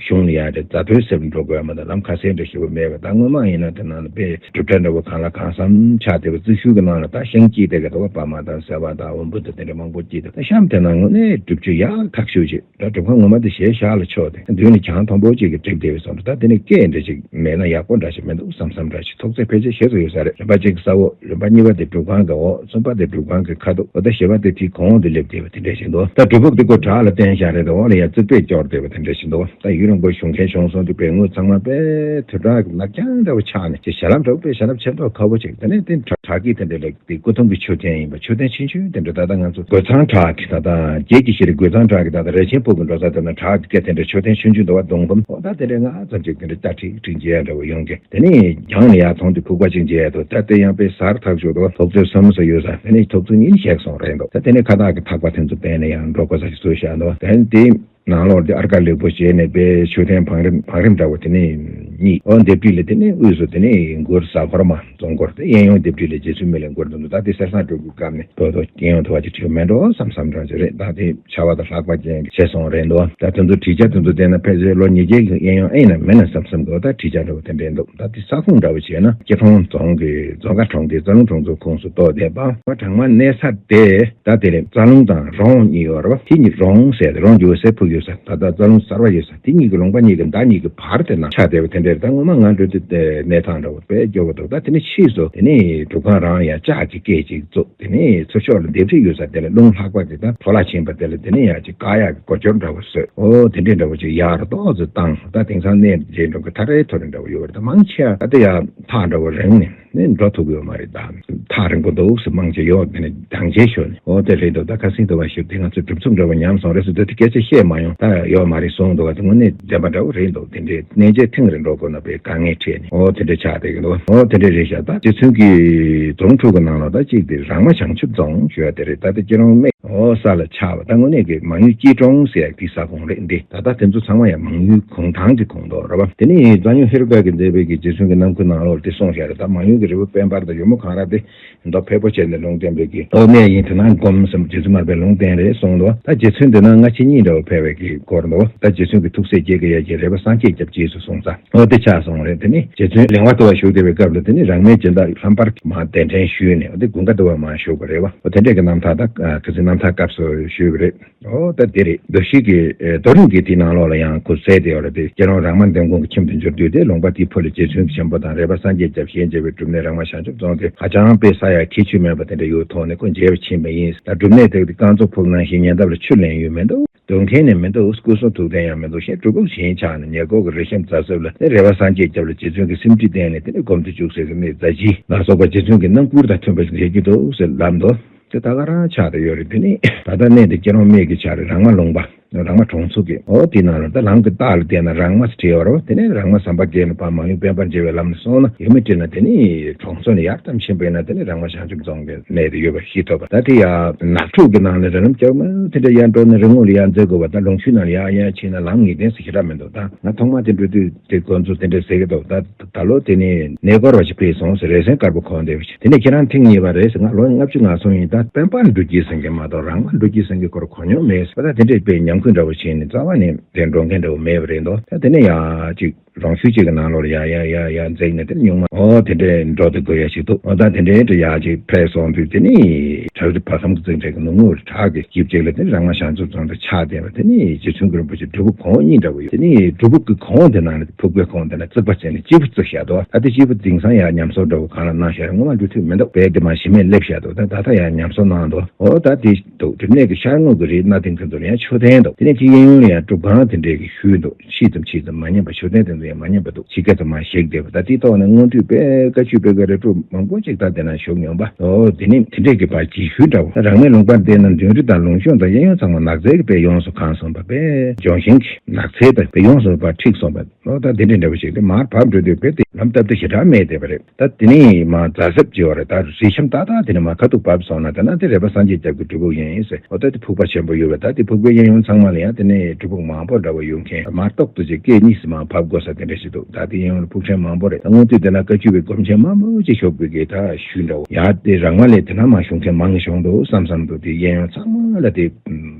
གཞུང་ལ་ཡ་རེད། རྫ་སྟོད་གསེབ་འགྲོ་དགོས་མ་གཏོགས་ལམ་ཁ་གསལ་འདྲ་ཞིག་པོ་མེད་པ། ད་སྔོན་མ་ཡིན་ན་དེ་ནང་ལ་པའི་གྲུབ་འབྲས་འདྲ་བོ་གང་ལ་གང་འཚམ་ཆགས་བསྡད་པ། རྩི་ཤུལ་གྱི་ནང་ལ་ད་ཤིང་སྐྱེས་བསྡད་ཀྱི་འདུག་པ། པདྨ་དང་སེ་བ་དང་འོམ་བུ་དང་དེ་འདྲ་མང་པོ་སྐྱེས་འདུག་ད་གཤམ་དེ་ན་དངོས་གནས་སྒྲུབ་བྱེད་ཡག་ཐག་ཆོད་ཅིག་ད་སྒྲུབ་ཁང་ངོ་མ་དེ་གཞས་ཤག་ལ་ཕྱོགས་ཏེ་མདུན་ནས་གྱང་མཐོན་པོ་ཅིག་གི་གྲིབ་བསྡད་པའི་བཟོ་འདྲ། ད་དེ་ནས་སྐད་འདྲ་ཅིག་མེད་ན་ཡག་པོ་འདྲ་ཞིག་མི་འདུག་བསམ་བསམ་འདྲ་ཞིག་ཐོག་བརྩེགས་ཕལ་ཆེར་ཞེ་ས་ཡོད་ས་རེད། རིམ་པ་གཅིག་ས་འོག་རིམ་པ་གཉིས་པ་དེ་སྒྲུབ་ཁང་གི་འོག་གསུམ་པ་དེ་སྒྲུབ་ཁང་གི་ཁ་ཐུག་འོ་ད་བཞི་པ་དེ་དེའི་གོང་དུ་སླེབས་བསྡད་པ་དེ་འདྲ་ཞིག་འདུག་ད་སྒྲུབ་ཕུག་དེ་ཁོ་བྲག་ལ་བརྟེན་བཞག་རེད། འོག་ལ་ཡ་རྩིག་པས་སྐྱོར་བསྡད་པ་དེ་འདྲ་ཞིག་འདུག་ད་ཡུན་རིང་པོ་བཞུགས་མཁན་བྱུང་སོང་དུས་པའི་དངུལ་ཚང་མ་དཔེ་དུར་བྲག་གི་ནག་རྐྱང་འདྲ་བོ་ཆགས་ནས་ཅིག་ཞལ་ལམ་འདྲ་བོ་དཔེ་ཞལ་ལམ་ཆེ་མདོག་ཁ་པོ་ཅིག་དེ་ནས་དེ་བྲག་གི་དེ་འདྲ་ལེགས། དེ་སྐུ་ཐང་གི་མཆོད་རྟེན་ཡིན་པ། མཆོད་རྟེན་ཆུང་ཆུང་དེ་འདྲ། ད་ལྟ་ང་ཚོ་རྒོད་ཚང་བྲག་གི་ད་ལྟ་རྒྱལ་གྱི་ཤེས་རིག་རྒོད་ཚང་བྲག་གི་ད་ལྟ་རས་ཆེན་ཕུག་གི་འགྲོ་ས་དེ་ན་བྲག་གི་སྐད་དེ་འདྲ་མཆོད་རྟེན་ཆུང་ཆུང་འདུག་བ། སྡོང་འབུམ་འོ་ད་དེ་འདྲ་ལྔ་ཙམ་ཅིག་དེ་འདྲ་སྐྱ་ཁྲིག་ཁྲིག་མཇལ་འདྲ་བོ་ཡོང་གི་དེ་ནས་གྱང་ནས་ཡར་མཐོང་དུས་ཕུག་པ་ཅིག་མཇལ་འདུག་ད་དེ་ཡང་དཔེ་གཟར་ཐག་ཆོད་འདུག་ཐོག་བརྩེགས་གསུམ་ཙམ་ཡོད་ས། དེ་ནས་ཐོག་བརྩེགས་གཉིས་ཞིག་སོང་རེད་འདུག་ད་དེ་ནས་ཁ་བཏགས་ཀྱི་ཐག་པ་དེ་ཚོ་སྦས་ནས་ཡང་འགྲོ་དགོས་ས་ཞིག་བཟོས་བཞག་འདུག་ད་དེ་ནང་ལོགས་དེ་ཨར་ཀ་ལེགས་པོ་བྱས་ནས་དཔེ་མཆོད་རྟེན་བང་རིམ་བང་རིམ་འདྲ་བོ་དེ་ནས་གཉིས། འོ་ལྡེབས་བྲིས་ལ་དེ་ནས་དབུས་སུ་དེ་ནས་མགུར་གཟའ་འཁོར་མ། རྫོང་སྐོར་དེ་གཡས་གཡོན་ལྡེབས་བྲིས་ལ་རྗེ་བཙུན་མི་ལ་མགུར་དུ་འདུག་ད་དེ་གསེར་ཐང་སྤྲུལ་སྐུའི་སྐབས་ནས་བོད་དུ་གཡས་གཡོན་དུ་བ་ཅིག་བྲིས་མེད་འགྲོ་བསམ་བསམ་འདྲ་ཅིག་རེད། ད་དེ་ཆར་པ་དང་ལྷགས་པ་ཅན་གྱི་བྱས་སོང་རེད་འདུག་ད་དེ་ཚོ་བྲིས་ཆ་དེ་ཚོ་བལྟས་ན་ཕལ་ཆེར་ལོ་ཉིས་བརྒྱ་གི་གཡས་གཡོན་ཨེ་ཡིན་ན་མིན་ན་བསམ་བསམ་འདུག་ད་བྲིས་ཆ་འདྲ་བོ་དེ་འདྲ་འདུག་ད་དེ་ས་ཁོངས་འདྲ་བོ་བྱས་ན་སྐྱིད་གྲོང་རྫོང་གི་རྫོང་དཀར་གྲོང་སྡེ་རྩ་ལུང་གྲོང་ཚོའི་ཁོངས་སུ་གཏོགས་བསྡད་པ། བྲག་དམར་གནས་ས་དེ་ད་དེ་རེད། རྩ་ལུང་དང་རོང་གཉིས་ཡོད་རེད་བ། དེ་གཉིས་རོང་ཟེར་ཏེ་རོང་རྒྱུ་བའི་སའི་ཕུག་ཡོད་ས། ད་ལྟ་རྩ་ལུང་གསར་བ་ཡོད་ས། དེ་གཉིས་ཀྱི་ལུང་པ་གཉིས་ཀྱི་མདའ་གཉིས་ཀྱི་བར་དེ་ན་ཆགས་བསྡད་པ་དེ་འདྲ་རེད། ད་སྔོན་མ་ང་འགྲོ་དུས་དེ་གནས་སྟངས་འདྲ་བོ་དཔེ་སྐྱོ་བོ་འདུག་ད་དེ་ནས་ཕྱིས་སུ་དེ་ནས་སྒྲུབ་ཁང་རང་ཡང་ལྕགས་ཀྱི་སྐས་ཅིག་བཙུགས། དེ་ནས་ཚུར་ཕྱོགས་ལ་ལྡེབས་བྲིས་ཡོད་ས་དེ་ལ་རླུང་ལྷགས་པ་དེ་ད་འཕྲོ་བརླག་ཕྱིན་པ་དེ་ལ་དེ་ནས་ཡང་ཅིག་བཀག་ཡག་གི་སྒོ་སྐྱོར་འདྲ་བོ་བཟོས། ཨོ་དེ་འདྲས་འདྲ་བོ་ཅིག་ཡག་རུ་ཏོག་ཙམ་བཏང་། ད་དེང་སང་གནས་མཇལ་འགྲོ་གི་ཐག་རེ་ཐོ་རེ་འདྲ་བོ་ཡོད་རེད། ད་མང་ཆེ་བ་ད་དེ་ཡང་ཐག་འདྲ་བོ་རིང་ནས། ནས་འགྲོ་ཐུབ་ཡོད་མ་རེད། ད་ཐག་རིང་པོ་འདུག་ཟེར་མང་ཆེ་ཡོད། དེ་ནས་དང་ཆེ་ཤོས་ནས་འོ་དེ་རེད་འདུག་ད་ཁ་སང་དུ་བ་ཞིག་དེ་ང་ཚོས་གྲུབ་ཚུལ་འདྲ་བ་ཉམས་སོང་རེད་ཟེར་དུས་དེ་སྐད་ཆ་བཤད་མ་ཡོང་། ད་ཡོད་མ་རེད་གསུངས་འདུག་བ། དེ་དངོས་གནས་བདེན་པ་འདྲ་བོ་རེད་འདུག་དེ་འདྲའི་གནས་མཇལ་ཐེངས་རེ་འགྲོ་དགོས་ན་པའི་དཀའ་ངལ་འཕྲད་ནས་འོ་དེ་འདྲ་ཆགས་བསྡད་ཀྱི་འདུག་འོ་དེ་འདྲ་རེད་ཤག་ད་རྗེ་བཙུན་གྱི་རྫོང་དྲུག་གི་ནང་ལ་ད་གཅིག་དེ་རང་མ་བྱང་ཆུབ་རྫོང་ཞུ་བ་དེ་རེད། ད་དེ་སྐྱིད་རོང་སྨད་འོ་ས་ལ་ཆགས་པ། ད་དངོས་གནས་ཀྱི་མང་ཡུལ་སྐྱིད་གྲོང་ཟེར་ཡག་དེ་ས་ཁོངས་རེད་འདི། ད་ལྟ་དེ་ཚོ་ཚང་མ་ཡང་མང་ཡུལ་གུང་ཐང་གི་ཁོངས་གཏོགས་རེད་བ། དེ་ནས་རྫ་སྨྱོན་ཧེ་རུ་ཀ་གིས་མཛད་པའི་གི་རྗེ་བཙུན་གྱི་རྣམ་ཀུན་ནང་ལོགས་དེ་གསུངས་བཞག་རེད། ད་མང་ཡུལ་གྱི་རི་བོ་དཔལ་འབར་དང་ཡོལ་མོ་གངས་ར་དེ་མདོ་ཕལ་པོ་ཆེ་ནས་ལུང་བསྟན་པའི་གི་ཨོ་གནས་ཡིན། དེ་ན་སྒོམ་གསུམ་རྗེ་བཙུན་མར་པའི་ལུང་བསྟན་རེད་གསུངས་འདུག་ད་རྗེ་བཙུན་དེ་ན་སྔ་ཕྱི་གཉིས་འདྲ་བོ་ཕེབས་པའི་གི་སྐོར་འདུག་ད་རྗེ་བཙུན་གྱི་ཐུགས་སྲས་བརྒྱད་ཀྱི་ཡ་གྱལ་རས་པ་སངས་རྒྱས་སྐྱབས་རྗེས་སུ་གསུངས་ས་ཨོ་དེ་ཆགས་སོང་རེད། དེ་ནི་རྗེ་བཙུན་ལེགས་པར་དུ་བ་བཞུགས་བསྡད་པའི་སྐབས་ལ་དེ་ནི་རང་མེད་སྦྱིན་བདག་ལྷམ་པར་མར་གདན་འདྲེན་ཞུས་ནས་དེ་དགུན་ཁ་དུ་བ་མར་བཞུགས་པ་རེད་བ། ཨོ་དེ་འདྲས་ཀྱི་རྣམ་ཐར་ད་ཁ་སང་རྣམ་ ད་སྐབས་སུ་ཞུས་པ་རེད། ཨོ་ད་དེ་རེད། མདོ་ཤོད་ཀྱི་ཨེ་རྡོ་རིང་གི་དེའི་ནང་ལོགས་ལ་ཡང་ཁོ་གསལ་བསྡད་ཡོད་རེད་དེ། སྐྱེ་རང་རང་མ་འདེམས་ཁོངས་ཀྱི་ཁྱིམ་དུ་འབྱོར་དུས་དེ་ལུང་པ་དེའི་ཕུ་ལ་རྗེ་བཙུན་གྱི་ཆེན་པོ་དང་རས་པ་སངས་རྒྱས་སྐྱབས་ཞེས་བྱ་བའི་སྒྲུབ་གནས་རང་མ་བྱང་ཆུབ་རྫོང་དེ་ཧ་ཅང་དཔེ་ས་ཡ་ཁྱད་ཆོས་མེད་པ་དེ་འདྲ་ཡོད་ཐོག་ནས་ཁོ་མཇལ་བར་ཕྱིན་པ་ཡིན། ད་སྒྲུབ་གནས་དེ་དེ་རྐང་བཙུགས་ཕུག་ནང་བཞིན་ཉེ་འདབས་ལ་ཆུ་ལེན་ཡུལ་མི་འདུག་འདོན་མཁན་ནི་མི་འདུག་སྐུ་གསུང་ཐུགས་རྟེན་ཡང་མི་འདུག་གཞན་སྒྲུབ་ཕུག་གཞན་ཆགས་ནས་ཉེ་འཁོར་གྱི་རི་གཤམ་རྩ་གསེབ་ལ་དེ་རས་པ་སངས་རྒྱས་སྐྱབས་ལ་རྗེ་བཙུན་གྱི་སེམས་ཁྲིད་བསྟན་ནས་དེ་ནས་སྒོམ་དུ་བཅུག་ཟེར་གྱི་མི་རྫ་ཆེན་ལ་སོགས་པ་རྗེ་བཙུན་གྱི་རྣམ་མགུར་དང་མཐུན་པ་ཞིག་མཇལ་རྒྱུ་འདུག་ཟེར་ལབ་འདུག་དེ་ད་ག་རང་ཆགས་བསྡད་ཡོད་རེད། དེ་ནས་ད་ལྟ་གནས་འདི་སྐྱེ་རང་སྨད་ཀྱི་ཆ་རེད། རང་མ་ལུང་པ། རང་མ་གྲོང་ཚོ་གི་ཨོ་དེ་ནང་ལ་ད་ལམ་གྱི་རྟགས་ལ་བལྟས་ན་རང་མ་ཟེར་བྲིས་ཡོད་རེད་བ། དེ་ནས་རང་མ་ཟམ་པ་བརྒལ་ནས་ཕར་མང་ཡུལ་དཔལ་འབར་མཇལ་བའི་ལམ་ནས་སོང་ན་ཡུལ་མི་བཀྲིས་ན་དེ་ནས་གྲོང་ཚོ་ནས་ཡར་ཙམ་ཕྱིན་པ་ཡིན་ན་དེ་ནས་རང་མ་བྱང་ཆུབ་རྫོང་གི་གནས་དེ་ཡོད་པ་ཤེས་ཐུབ་པ། ད་དེ་ཡ་ནགས་ཕྲུག་གི་ནང་ནས་རི་ལམ་སྐྱོ་མོ་དེ་འདྲ་ཡར་འགྲོ་ནས་རི་ངོས་ལ་ཡར་འཛེག་དགོས་པ། ད་ལུང་ཤུལ་ནང་ལ་ཡར་ཡར་ཕྱིན་ན་ལམ་ངེས་གཏན་ཟེར་ཞེ་དྲག་མི་འདུག་ད་ང་ཐོག་མ་དེ་འགྲོ་དུས་དེ་དགོན་ཚོ་དེ་འདྲ་ཟེར་གི་འདུག་ད་ད་ལོ་དེ་ནས་གནས་སྐོར་བ་ཞིག་ཕེབས་སོང་ཟེར། རས་སེང་དཀར་པོ་གོན་བསྡད་པ་ཞིག་དེ་ནས་ཁྱེད་རང་ཐེངས་གཉིས་པ་རེད་ཟེར། ང་ལོ་ལྔ་བཅུ་ང་གསུམ་ཡིན། ད་དཔལ་འབར་འགྲོ་གི་ཟེར་གི་མ་གཏོགས་རང་མ་འགྲོ་གི་ཟེར་གི་སྐོར་གོ་མྱོང་མེད་ཟེར། ད་དེ་འདྲས་དཔེ་ཉམས་ཁུལ་འདྲ་བོ་བྱས་ནས་རྩ་བ་ནས་དེ་འགྲོ་མཁན་འདྲ་བོ་མེད་པ་རེད་འདུག་ད་དེ་ནས་ཡ་ཅིག་རོང་ཤུལ་གཅིག་གི་ནང་ལོགས་ལ་ཡ་ཡ་ཡ་ཡ་འཛེགས་ནས་དེ་ནས་སྨྱུག་མ་ཨོ་དེ་འདྲས་འགྲོ་དེ་དགོས་ཡ་ཞིག་འདུག་ཨོ་ད་དེ་འདྲས་འདྲ་ཡ་ཅིག་ཕེབས་སོང་དུས་དེ་ནས་བྲག་རི་བར་ཁམས་ཀྱི་རྩེ་གྲས་ཀྱི་ནུབ་ངོས་བྲག་གི་དཀྱིལ་གཅིག་ལ་དེ་ནས་རང་མ་བྱང་ཆུབ་རྫོང་དེ་ཆགས་བསྡད་པ། དེ་ནས་རྗེ་བཙུན་གྱི་རིན་པོ་ཆེ་སྒྲུབ་ཕུག་གོང་འོག་གཉིས་འདྲ་བོ་ཡོད། དེ་ནས་སྒྲུབ་ཕུག་གི་གོང་དེ་ནང་ལ་ཕུག་པའི་གོང་དེ་ན་རྩིག་པ་བརྩིགས་ནས་སྐྱིད་པོ་བརྩིགས་བཞག་འདུག་ད་དེ་སྐྱིད་པོ་དེང་སང་ཡང་ཉམས་གསོ་འདྲ་བོ་གང་ལ་གནང་བཞག་རེད། སྔོན་མ་འགྲོ་ཐུབ་མི་འདུག་དཔེ་དེ་མ་གཞི་མེད་སླེབས་བཞག་འདུག་ད་ད་ལྟ་ཡང་ཉམས་གསོ་གནང་འདུག་ཨོ་ད་དེ་འདུག་སྒྲུབ་གནས་ཀྱི་ཤར་ངོས་ཀྱི་རིའི་གནའ་སྟེང་དེ་ཚོ་ལ་ཡང་མཆོད་རྟེན་འདུག་དེ་ནས་དེའི་གཡས་གཡོན་ལ་ཡང་སྒྲུབ་ཁང་དེ་འདྲས་ཀྱི་ཤུལ་འདུག་ཕྱིས་ཙམ་ཕྱིས་ཙམ་མ་ཉམས་པ། མཆོད་རྟེན་དེ་ཚོ་ཡང་མ་ཉམས་པ་འདུག་ཕྱི་སྐད་ཚོ་མ་ཞིག་བསྡད་པ། ད་དེའི་ཐོག་ནས་སྔོན་དུས་དཔེ་བཀའ་བརྒྱུད་པའི་གི་རས་གྲུབ་མང་པོ་ཅིག་ད་དེ་ན་བཞུགས་མྱོང་པ། ཨོ་དེ་ནི་དེ་འདྲས་ཀྱི་བར་གྱི་ཤུལ་འདྲ་བོ། ད་རང་མའི་ལུང་པར་བལྟས་ན་མདུན་རི་དང་ལུང་གཤོང་དང་གཡས་གཡོན་ཚང་མ་ནགས་ཚལ་གྱི་དཔེ་ཡོངས་སུ་གང་སོང་བ། དཔེ་ལྗོན་ཤིང་གི་ནགས་ཚལ་དང་དཔེ་ཡོངས་སུ་བར་འཁྲིགས་སོང་བ། ཨོ་ད་དེ་འདྲས་འདྲ་བོ་ཞིག་དེ་མར་བབས་འགྲོ་དུས་དཔེ་དེ་ལམ་སྟབས་བདེ་ཞེ་དྲག་མེད་བསྡད་པ་རེད། ད་དེ་ནས་མར་རྫ་གསེབ་བརྗེ་བ་རེད། ད་རི་གཤམ་ཏག་ཏག་དེ་ནས་མར་ཁ་ཐུག་བབས་སོང་ན་དེ་ན་དེ་རས་པ་སངས་རྒྱས་སྐྱབས་ཀྱི་སྒྲུབ་ཕུག་ཡིན་ཟེར། འོ་ད་དེ་ཕུག་པ་ཆེན་པོ་ཡོད་པས། ད་དེ་ཕུག་པའི་གཡས་གཡོན་ཚང་མ་ལ་ཡང་དེ་ནས་སྒྲུབ་ཕུག་མང་པོ་འདྲ་བོ་ཡོད་མཁན། མར་ཏོག་ཏུ་ཅིག་སྐད་གཉིས་སུ་མར་བབས་དགོས་ས་དེ་འདྲ་ཞིག་འདུག་ད་དེ་གཡས་གཡོན་ལ་ཕུག་ཕྲན་མང་པོ་རེད། ད་སྔོན་དུས་དེ་ན་བཀའ་བརྒྱུད་པའི་སྒོམ་ཆེན་མང་པོ་ཅིག་བཞུགས་པའི་གི་ད་ཤུལ་འདྲ་བོ། ཡ་དེ་རང་མ་ལས་དེ་ན་མར་བཞུགས་མཁན་མང་བྱུང་འདུག་བསམ་བསམ་འདུག་དེ་གཡས་གཡོན་ཚང་མ་ལ་དེ་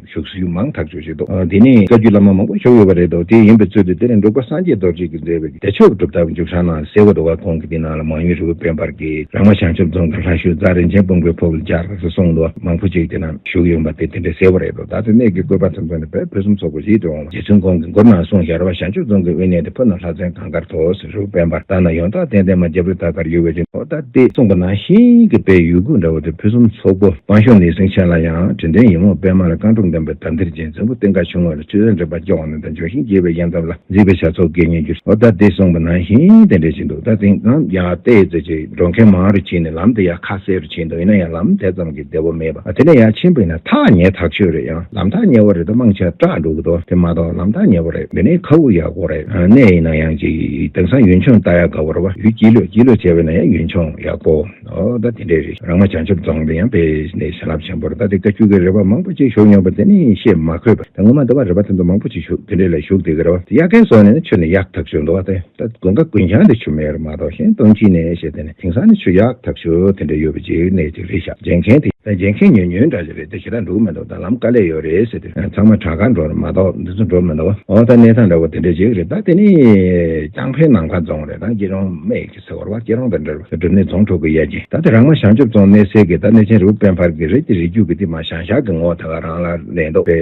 བཞུགས་སུ་མང་ཐག་ཆོད་ཅིག་འདུག་ཨ་དེ་ནས་བཀའ་བརྒྱུད་བླ་མ་མང་པོ་བཞུགས་ཡོད་པ་རེད་འདུག་དེ་ཡིན་པའི་ཚུལ་དུ་དེ་ནས་འབྲུག་པ་སངས་རྒྱས་རྡོ་རྗེ་གིས་མཛད་པའི་བདེ་མཆོག་གི་སྒྲུབ་ཐབས་མཇུག་སྲང་ནང་གསལ་བོ་འདུག་བ། ཁོང་གིས་དེ་ནང་ལ་མང་ཡུལ་རི་བོ་དཔལ་འབར་གྱི་རང་མ་བྱང་ཆུབ་རྫོང་གི་ལྷ་ཆོས་རྫ་རིན་ཆེན་སྤུངས་པའི་ཕུག་ལ་སྦྱར་ཟེར་གསུངས་འདུག་མང་པོ་ཅིག་དེ་ན་བཞུགས་ཡོང་པ་དེ་དེ་འདྲའི་གསལ་བོ་རེད་འདུག་ད་དེ་གནས་ཀྱི་བཀོད་པ་ཚོམ་ཚོམ་ནས་བོད་ཕུན་སུམ་ཚོགས་པོ་ཞིག་ཏུ་འོང་བ། རྗེ་བཙུན་ཁོང་གིས་མགུར་ནང་གསུངས་བཞག་རེད་བ། བྱང་ཆུབ་རྫོང་གི་དབེན་གནས་དེ་ཕུ་ན་ལྷ་བཙན་གངས་དཀར་མཐོ་ཟེར། རི་བོ་དཔལ་འབར་ལྟ་ན་ཡང་དག་ལྡན་ལྡན་མ། རྒྱབ་རི་དར་དཀར་ཡོལ་བའི་རི། འོ་ད་དེ་གསུངས་པ་ནང་བཞིན་གྱི་དཔེ་ཡུལ་ཀུན་འདྲ་བོ་དེ་ཕུན་སུམ་ཚོགས་པོ། དབང་ཕྱུག་ནི་སེང་ཆེན་ལ་ཡང་། དྲི་ལྡན་ཡིད་འོང་པད་མ་ལ། རྐང་དྲུག་ལྡན་པའི་དར་ལྡིར་ཅན། རྫིང་བུ་སྟེང་ཁ་ཆུ་ངོགས་ལ། ཆུ་ཚན་འདྲེན་པ་སྐྱོང་བ་ལ། ལྗོན་ཤིང་རྒྱས་པའི་གཡས་འདབས་ལ། མཛེས་པའི་བྱ་ཚོགས་སྐད་སྙན་བསྒྱུར། འོ་ད་དེ་གསུངས་པ་ནང་བཞིན་དེ་འདྲ་ཞིག་འདུག་ད་དེང་སང་ཡང་ཏོག་ཙམ་ཅིག་འགྲོ་མཁན་མང་རུ་ཕྱིན་ནས་ལམ་དེ་ཡང་ཁ་གསལ་རུ་ཕྱིན་འདུག་ཡིན་ན་ཡང་ལམ་དེ་ཙམ་གྱི་བདེ་བོ་མེད་པ། དེ་ནས་ཡར་ཕྱིན་པ་ཡིན་ན་ཐག་ཉེ་ཐག་ཆོད་རེད། ཡང་ལམ་ཐག་ཉེ་བོ་རེད། ད་མང་ཆེ་བ་སྐྲག་འགྲོ་གི་འདུག་དེ་མ་གཏོགས་ལམ་ཐག་ཉེ་བོ་རེད། འདི་ནས་ཁ་དབུགས་ཡག་པོ་རེད། གནས་ཡིན་ན་ཡང་ཅིག་དེང་སང་ཡུལ་ལྗོངས་ལྟ་ཡག་དགའ་བོ་རེད་བ། ཡུལ་སྐྱིད་ལོས་སྐྱིད་ལོས་བྱས་པ་ཡིན་ན་ཡང་ཡུལ་ལྗོངས་ཡག་པོ། ཨོ་ད་དེ་འདྲས་རེད། རང་མ་བྱང་ཆུབ་རྫོང་དེ་ཡང་དཔེ་ནས་བྱིན་རླབས་ཆེན་པོ་རེད། ད་དེ་བཀའ་བརྒྱུད་ཀྱི་རས་པ་མང་པོ་ཅིག་བཞུགས་མྱོང་པ་དེ་ནི་བཤད་མ་ཁོད་པ། ད་ངོ་མ་འདི་བ་རས་པ་དེ་ཚོ་མང་པོ་ཅིག་བཞུགས་དེ་འདྲས་ལ་བཞུགས་བསྡད་ཀྱི་རེད་བ། དེ་གཡག་རྒན་བཟོ་ནས་ནི་ཆུ་ནི་ཡག་ཐག་ཆོད་འདུག་བ། དེ་ད་དགུན་ཁ་དགུན་ཆང་དེ་ཆུ་མེད་རེད་མ་གཏོགས། གཞན་སྟོང་ཕྱིན་ནས་བཤད་དེ་ནི་དེང་སང་ནི་ཆུ་ཡག་ཐག་ཆོད་དེ་འདྲས་ཡོད་པ་ཅིག་གནས་ཅིག་རེད་ཤག་མཇལ་མཁན་དེ་ད་མཇལ་མཁན་ཉུང་ཉུང་འདྲ་ཅིག་རེད། དེ་ཞེ་དྲག་འགྲོ་གི་མི་འདུག་ད་ལམ་དཀའ་ལས་ཡོད་རེད་ཟེར་དུས་ཚང་མ་བྲག་དཀར་འགྲོ་རེད་མ་གཏོགས་འདི་ཚོ་འགྲོ་མི་འདུག་ཨོ་ད་གནས་སྟངས་འདྲ་བོ་དེ་འདྲ་ཅིག་རེད། ད་དེ་ནི་ལྕང་ཕན་ནམ་མཁའ་རྫོང་རེད། ད་སྐྱེ་རོང་སྨད་ཀྱི་ཟེར་བ་རེད་བ། སྐྱེ་རོང་དང་འདྲ་བ་སྒྲུབ་གནས་རྫོང་དྲུག་གི་དབྱར་སྐྱེས། ད་དེ་རང་མ་བྱང་ཆུབ་རྫོང་གནས་སའི་གི་ད་གནས་ཆེན་རི་བོ་དཔལ་འཕར་གྱི་རི་དེ་རི་རྒྱུད་ཀྱི་དེ་མ་བྱང་ཤར་གྱི་ངོ་བོ་ད་ག་རང་ལ་གནས་འདུག་པའི་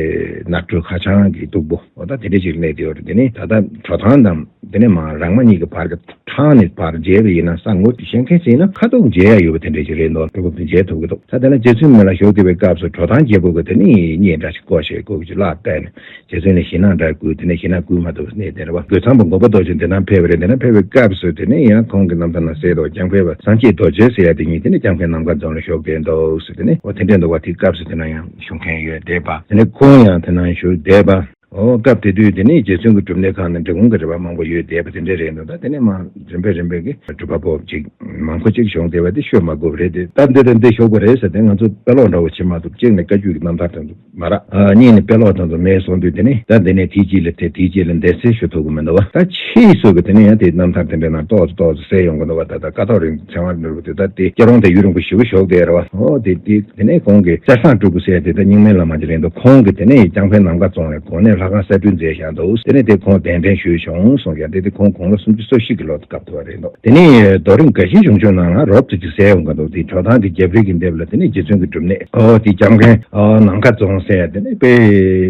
ནགས་ཁྲོད་ཁ་བྱང་གི་སྟུག་པོ། ཨོ་ད་དེ་འདྲ་ཅིག་གནས་དེ་ཡོད་རེད། དེ་ནི་ད་ལྟ་གྲོ་ཐང་དང་དེ་ནས་མ་རང་མ་གཉིས་ཀྱི་བར་གྱི་འཕྲང་ནས་བར་མཇལ་བ་ཡིན་ན་ས་ངོ་དེ་ཤེས་མཁན་ཞིག་ཡིན་ན་ཁ་ཐུག་མཇལ་ཡ་ཡོད་པ་དེ་འདྲ་ཞིག་རེད་འདུག་སྤྲུལ་སྐུ་དེ་མཇལ་ཐུབ་ཀྱི་འདུག་ད་དེ་ན་རྗེ་བཙུན་མི་ལ་ཞུགས་བསྡད་པའི་སྐབས་སུ་གྲོ་ཐང་རྒྱལ་པོ་གི་དེ་ནས་སྙེ་འདྲ་ཞིག་བརྐོས་བྱས་བརྐོས་ཀྱི་ལག་གཏད་ནས་རྗེ་བཙུན་ལ་ཞེད་སྣང་འདྲ་བསྐུལ། དེ་ནས་ཞེད་སྣང་བསྐུལ་མ་ཐུབ་པ་གནས་དེ་རེད་བ། རྒོད་ཚང་པ་མགོན་པོ་རྡོ་རྗེ་འདི་ན་ཕེབས་པ་རེད། འདི་ན་ཕེབས་པའི་སྐབས་སུ་དེ་ནས་ཡང་ཁོང་གི་རྣམ་ཐར་ན་གསལ་འདུག་ལྕང་ཕན་པ་སངས་རྒྱས་རྡོ་རྗེ་ཟེར་ཡ་དེ་གཉིས་དེ་ནས་ལྕང་ཕན་ནམ་མཁའ་རྫོང་ལ་ཞུགས་བསྡད་འདུག་ཟེར། དེ་ནས་འོ་དེ་འདྲས་འདུག་བ། དེའི་སྐབས་སུ་དེ་ན་ཡང་བཞུགས་མཁན་ཡོད་བསྡད་པ། དེ་ནས་ཁོང་ཡང་དེ་ན་བཞུགས་བསྡད་པ། ཨོ་སྐབས་དེ་དུས་དེ་ནས་རྗེ་བཙུན་གྱི་སྒྲུབ་གནས་ཁང་ནས་འབྲི་གུང་གི་རི་བ་མང་པོ་ཡོད་བསྡད་པ་དེ་འདྲས་རེད་འདུག་ད་དེ་ནས་མ་རིམ་པས་རིམ་པས་ཀྱི་སྒྲུབ་པ་པོ་ཅིག་མང་པོ་ཅིག་བྱུང་བསྡད་པ་དེ་ཤོད་མ་དགོས་པ་རེད་དེ། ད་འདི་དང་འདི་ཤོག་པ་རེད་ཟེར་ཏེ་ང་ཚོ་དཔེ་ཀློག་འདྲ་བོ་བྱེད་མ་ཐུབ། གཅིག་ནས་བཀའ་བརྒྱུད་ཀྱི་རྣམ་ཐར་དེ་ཚོ་མ་རག་ཨ་གཉིས་ནས་དཔེ་ཀློག་དེ་ཚོ་མེད་སོང་དུས་དེ་ནས་ད་འདི་ནས་དེའི་རྗེས་ལ་དེ་དེའི་རྗེས་ལ་འདས་ཚེ་ཞུ་ཐུབ་ཀྱི་མི་འདུག་བ། ད་ཕྱིས་སུ་གི་དེ་ནས་ཡང་དེའི་རྣམ་ཐར་དེ་འདྲས་ན་ཏོག་ཙམ་ཏོག་ཙམ་གསལ་ཡོང་གི་འདུག་བ། ད་ད་ཀ་ཐོག་རིང་ཚེ་དབང་ནོར་བུ་དེ་ད་དེ་སྐྱེ་རོང་དེ་ཡུན་རིང་པོ་ཞེ་པོ་ཞོག་དེ་རེད་བ། ཨོ་དེ་དེ་དེ་ནས་ཁོང་གིས་གསེར་སྲང་སྤྲུལ་སྐུ་ཟེར་དེ་ད་རྙིང་མའི་བླ་མ་ཅིག་རེད་འདུག་ཁོང་གིས་དེ་ནས་ལྕང་ཕན་ནམ་མཁའ་རྫོང་ལ་གོ་གནས། ལྷ་ཁང་གསར་སྐྲུན་མཛད་བཞག་འདུག་དེ་ནས་དེ་ཁོང་གདན་འདྲེན་ཞུས་བྱུང་གསུངས་ཀྱང་། དེ་དེ་ཁོང་དགུང་ལོ་སུམ་ཅུ་སོ་བཞི་གི་ལོ་སྐབས་དུ་བ་རེད་འདུག་དེ་ནས་རྡོ་རིང་དགའ་ཞིང་གཞུང་ཆུང་ནང་ལ་རོབ་ཏུ་ཅིག་གསལ་ཡོང་གི་འདུག་དེ་དྲོ་ཐང་གི་རྒྱབ་རི་གི་ལྡེབས་ལ་དེ་ནས་རྗེ་བཙུན་གྱི་སྒྲུབ་གནས། ཨོ་དེ་སྐྱབས་མགོན་ཨོ་ནམ་མཁའ་རྫོང་ཟེར་ཡ་དེ་ནས་དཔེ་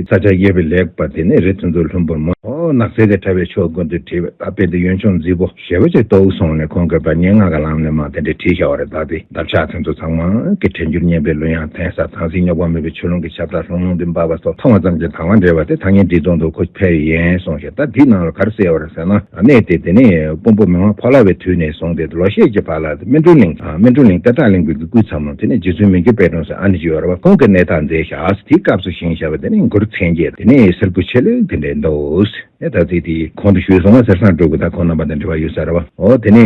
ས་ཆ་དབྱེ་བའི་ལེགས་པ། དེ་ནས་རི་དེ་ཚོ་ལྷུན་པོར་མོ་ཨོ་ནགས་ཚལ་གྱི་ཕྲ་བའི་ཕྱོགས་ཀུན་ཏུ་བྲིས་པའི་ད་དཔེ་དེ་ཡོན་ཆུང་མཛེས་པོ་ཞེ་པོ་ཅིག་འདུག་གསུངས་ནས། ཁོང་གིས་ད་སྙན་ངག་གི་ལམ་ནས་མ་དེ་འདྲ་བྲིས་བཞག་པ་རེད། ད་དེ་འདབ་ཆགས་དེ་ཚོ་ཚང་མ་གི་དྲན་འགྱུར་སྙན་པའི་གླུ་དབྱངས་འཐེན་ས། དྭངས་བསིལ་རྙོག་པ་མེད་པའི་ཆུ་ཀླུང་གི་ཁྱབ་བདག་ལྷུང་ལྷུང་འདི་འབབ་པ་སོགས་མཐོང་བ་ཙམ་གྱིས་དང་བ་འདྲེས་པ་དེ་ཐག་ཉེ་འབྲི་སྟོང་དུ་ཁོ་ཕེབས་ཡིན་གསུངས་ཤིང་། ད་འདིའི་ནང་ལ་ག་རེ་གསལ་བ་རེད་ཟེར་ན། གནས་དེ་དེ་ནས་དཔོན་པོ་མི་དབང་ཕོ་ལྷ་བའི་དུས་ནས་བཟུང་སྟེ་ལོ་ཤས་ཀྱི་བར་ལ་སྨིན་གྲོལ་གླིང་། ཨ་སྨིན་གྲོལ་གླིང་གཏེར་བདག་གླིང་པའི་གི་སྐུ་ཚབ་མོ་དེ་ནས་རྗེ་བཙུན་མི་འགྱུར་དཔལ་སྒྲོན་ཟེར་ཨ་ནེ་ཅིག་ཡོད་རེད་བ། ཁོང་གིས་གནས་རྟགས་མཛད་བཞག་དེའི་སྐབས་སུ་བཞེངས་བཞག་པ་དེ་ནས་མགུར་མཚན་བརྒྱད། དེ་ནས་གསེར་སྐུ་ཆེ་ལེགས་དེ་འདྲའི་འདུག་ཨེ་ད་ཚིག་དེ་གོང་དུ་ཞུས་སོང་བ་གསེར་སྲང་དྲུག་གི་ད་ཁོང་རྣམ་པ་དང་འབྲེལ་བ་ཡོད་ས་རེད་བ། འོ་དེ་ནས་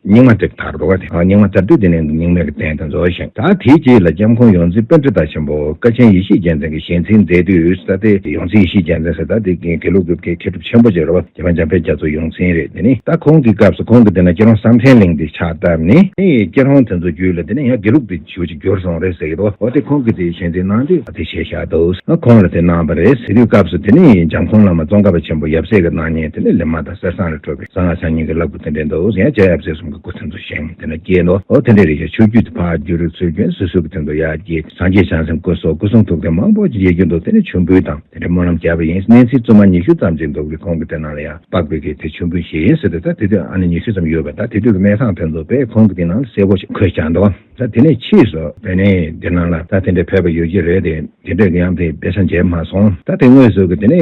རྙིང་མ་དེར་དར་འགྲོ་བ་དེ། ཨ་རྙིང་མ་དར་དུས་དེ་ནས་རྙིང་མའི་གི་རྟེན་དེ་ཚོ་བཞེངས། ད་དེའི་རྗེས་ལ་སྐྱབས་མགོན་ཡོངས་འཛིན་པཎྜི་ཏ་ཆེན་པོ་ཀ་ཆེན་ཡེ་ཤེས་རྒྱལ་མཚན་གྱིས་ཞལ་འཛིན་མཛད་དུས། ད་དེ་ཡོངས་འཛིན་ཡེ་ཤེས་རྒྱལ་མཚན་ཟེར་ད་དེ་དགེ་ལུགས་ཀྱི་མཁས་གྲུབ་ཆེན་པོ་ཅིག་རེད་བ། རྗེ་འབངས་འཇམ་དཔལ་རྒྱ་མཚོ་ཡོངས་འཛིན་རེད། དེ་ནི་ད་ཁོང་གི་སྐབས་སུ་ཁོང་གིས་དེ་ན་སྐྱིད་གྲོང་བསམ་གཏན་གླིང་དེ་ཕྱག་བཏབ་ནས། ཨེ་སྐྱིད་གྲོང་དེ་ཚོ་བརྒྱུད་ལ་དེ་ནས་ཡང་དགེ་ལུགས་དེ་ཞེ་པོ་ཅིག་འགྱུར་སོང་རེད་ཟེར་གྱི་འདུག་འོ་དེ་ཁོང་གིས་དེ་ཞལ་འཛིན་གནང་དུས་དེ་བྱས་བཞག་འདུག་ཨ་ཁོང་ལ་དེ་གནང་བ་རེད། དེ་དུས་སྐབས་སུ་དེ་ནས་འཇམ་མགོན་བླ་མ་ཙོང་ཁ་པ་ཆེན་པོ་ཡབ་སྲས་ཀྱི་སྣང་བརྙན་དེ་ནས་ལི་མ་དང་གསེར་སྲང་ལས་འཕྲོས་པའི་གསང་སྔགས་འཆང་ཉན་གྱི་བླ་སྐུ་དེ་འདྲས་འདུག་ཡང་རྗེ་ཡབ་སྲས་གསུམ་གྱི་སྐུ་དེ་ཚོ་བཞེངས་དེ་ནས་སྐྱེས་འདུག་འོ་དེ་འདྲས་རེད་ཤག་ཆོས་བརྒྱུད་དེ་ཕར་བསྒྱུར་རེ་ཚུར་བསྒྱུར་སོ་སོ་གི་དེ་ཚོ་ཡར་སྐྱེས། སངས་རྒྱས་བྱང་སེམས་སྐུ་སོགས་སྐུ་གསུང་ཐུགས་རྟེན་མང་པོ་ཅིག་ཡོད་ཀྱི་འདུག་དེ་ནས་མཆོད་འབུལ་དང་དེ་འདྲས་སྨོན་ལམ་བརྒྱབ་པ་ཡིན། གནས་ཚུལ་རྫུན་མ་ཉི་ཤུ་ཙམ་ཅིག་འདུག་གི་ཁོང་གི་དེ་ནང་ལ་ཡང་པགས་པའི་གི་དེ་མཆོད་འབུལ་ཞིག་ཡིན་ཟེར་ཏེ། ད་དེ་དུས་ཨ་ནི་ཉི་ཤུ་ཙམ་ཡོད་པ། ད་དེ་དུས་ཀྱི་གནས་སྟངས་དེ་ཚོ་དཔེ་ཁོང་གི་དེ་ནང་ལ་གསལ་པོ་ཞིག་འཁོད་བཞག་འདུག་ད་དེ་ནས་ཕྱིས་སུ་དེ་ནས་དེ་ནང་ལ་ད་དེ་འདྲའི་ཕེབས་པ་ཡོད་ཀྱི་རེད་དེ། དེ་འདྲའི་ཡང་དེ་དཔེ་ཆ་མཇལ་མ་སོང་། ད་དེ་དངོས་སུ་གི་དེ་ནས་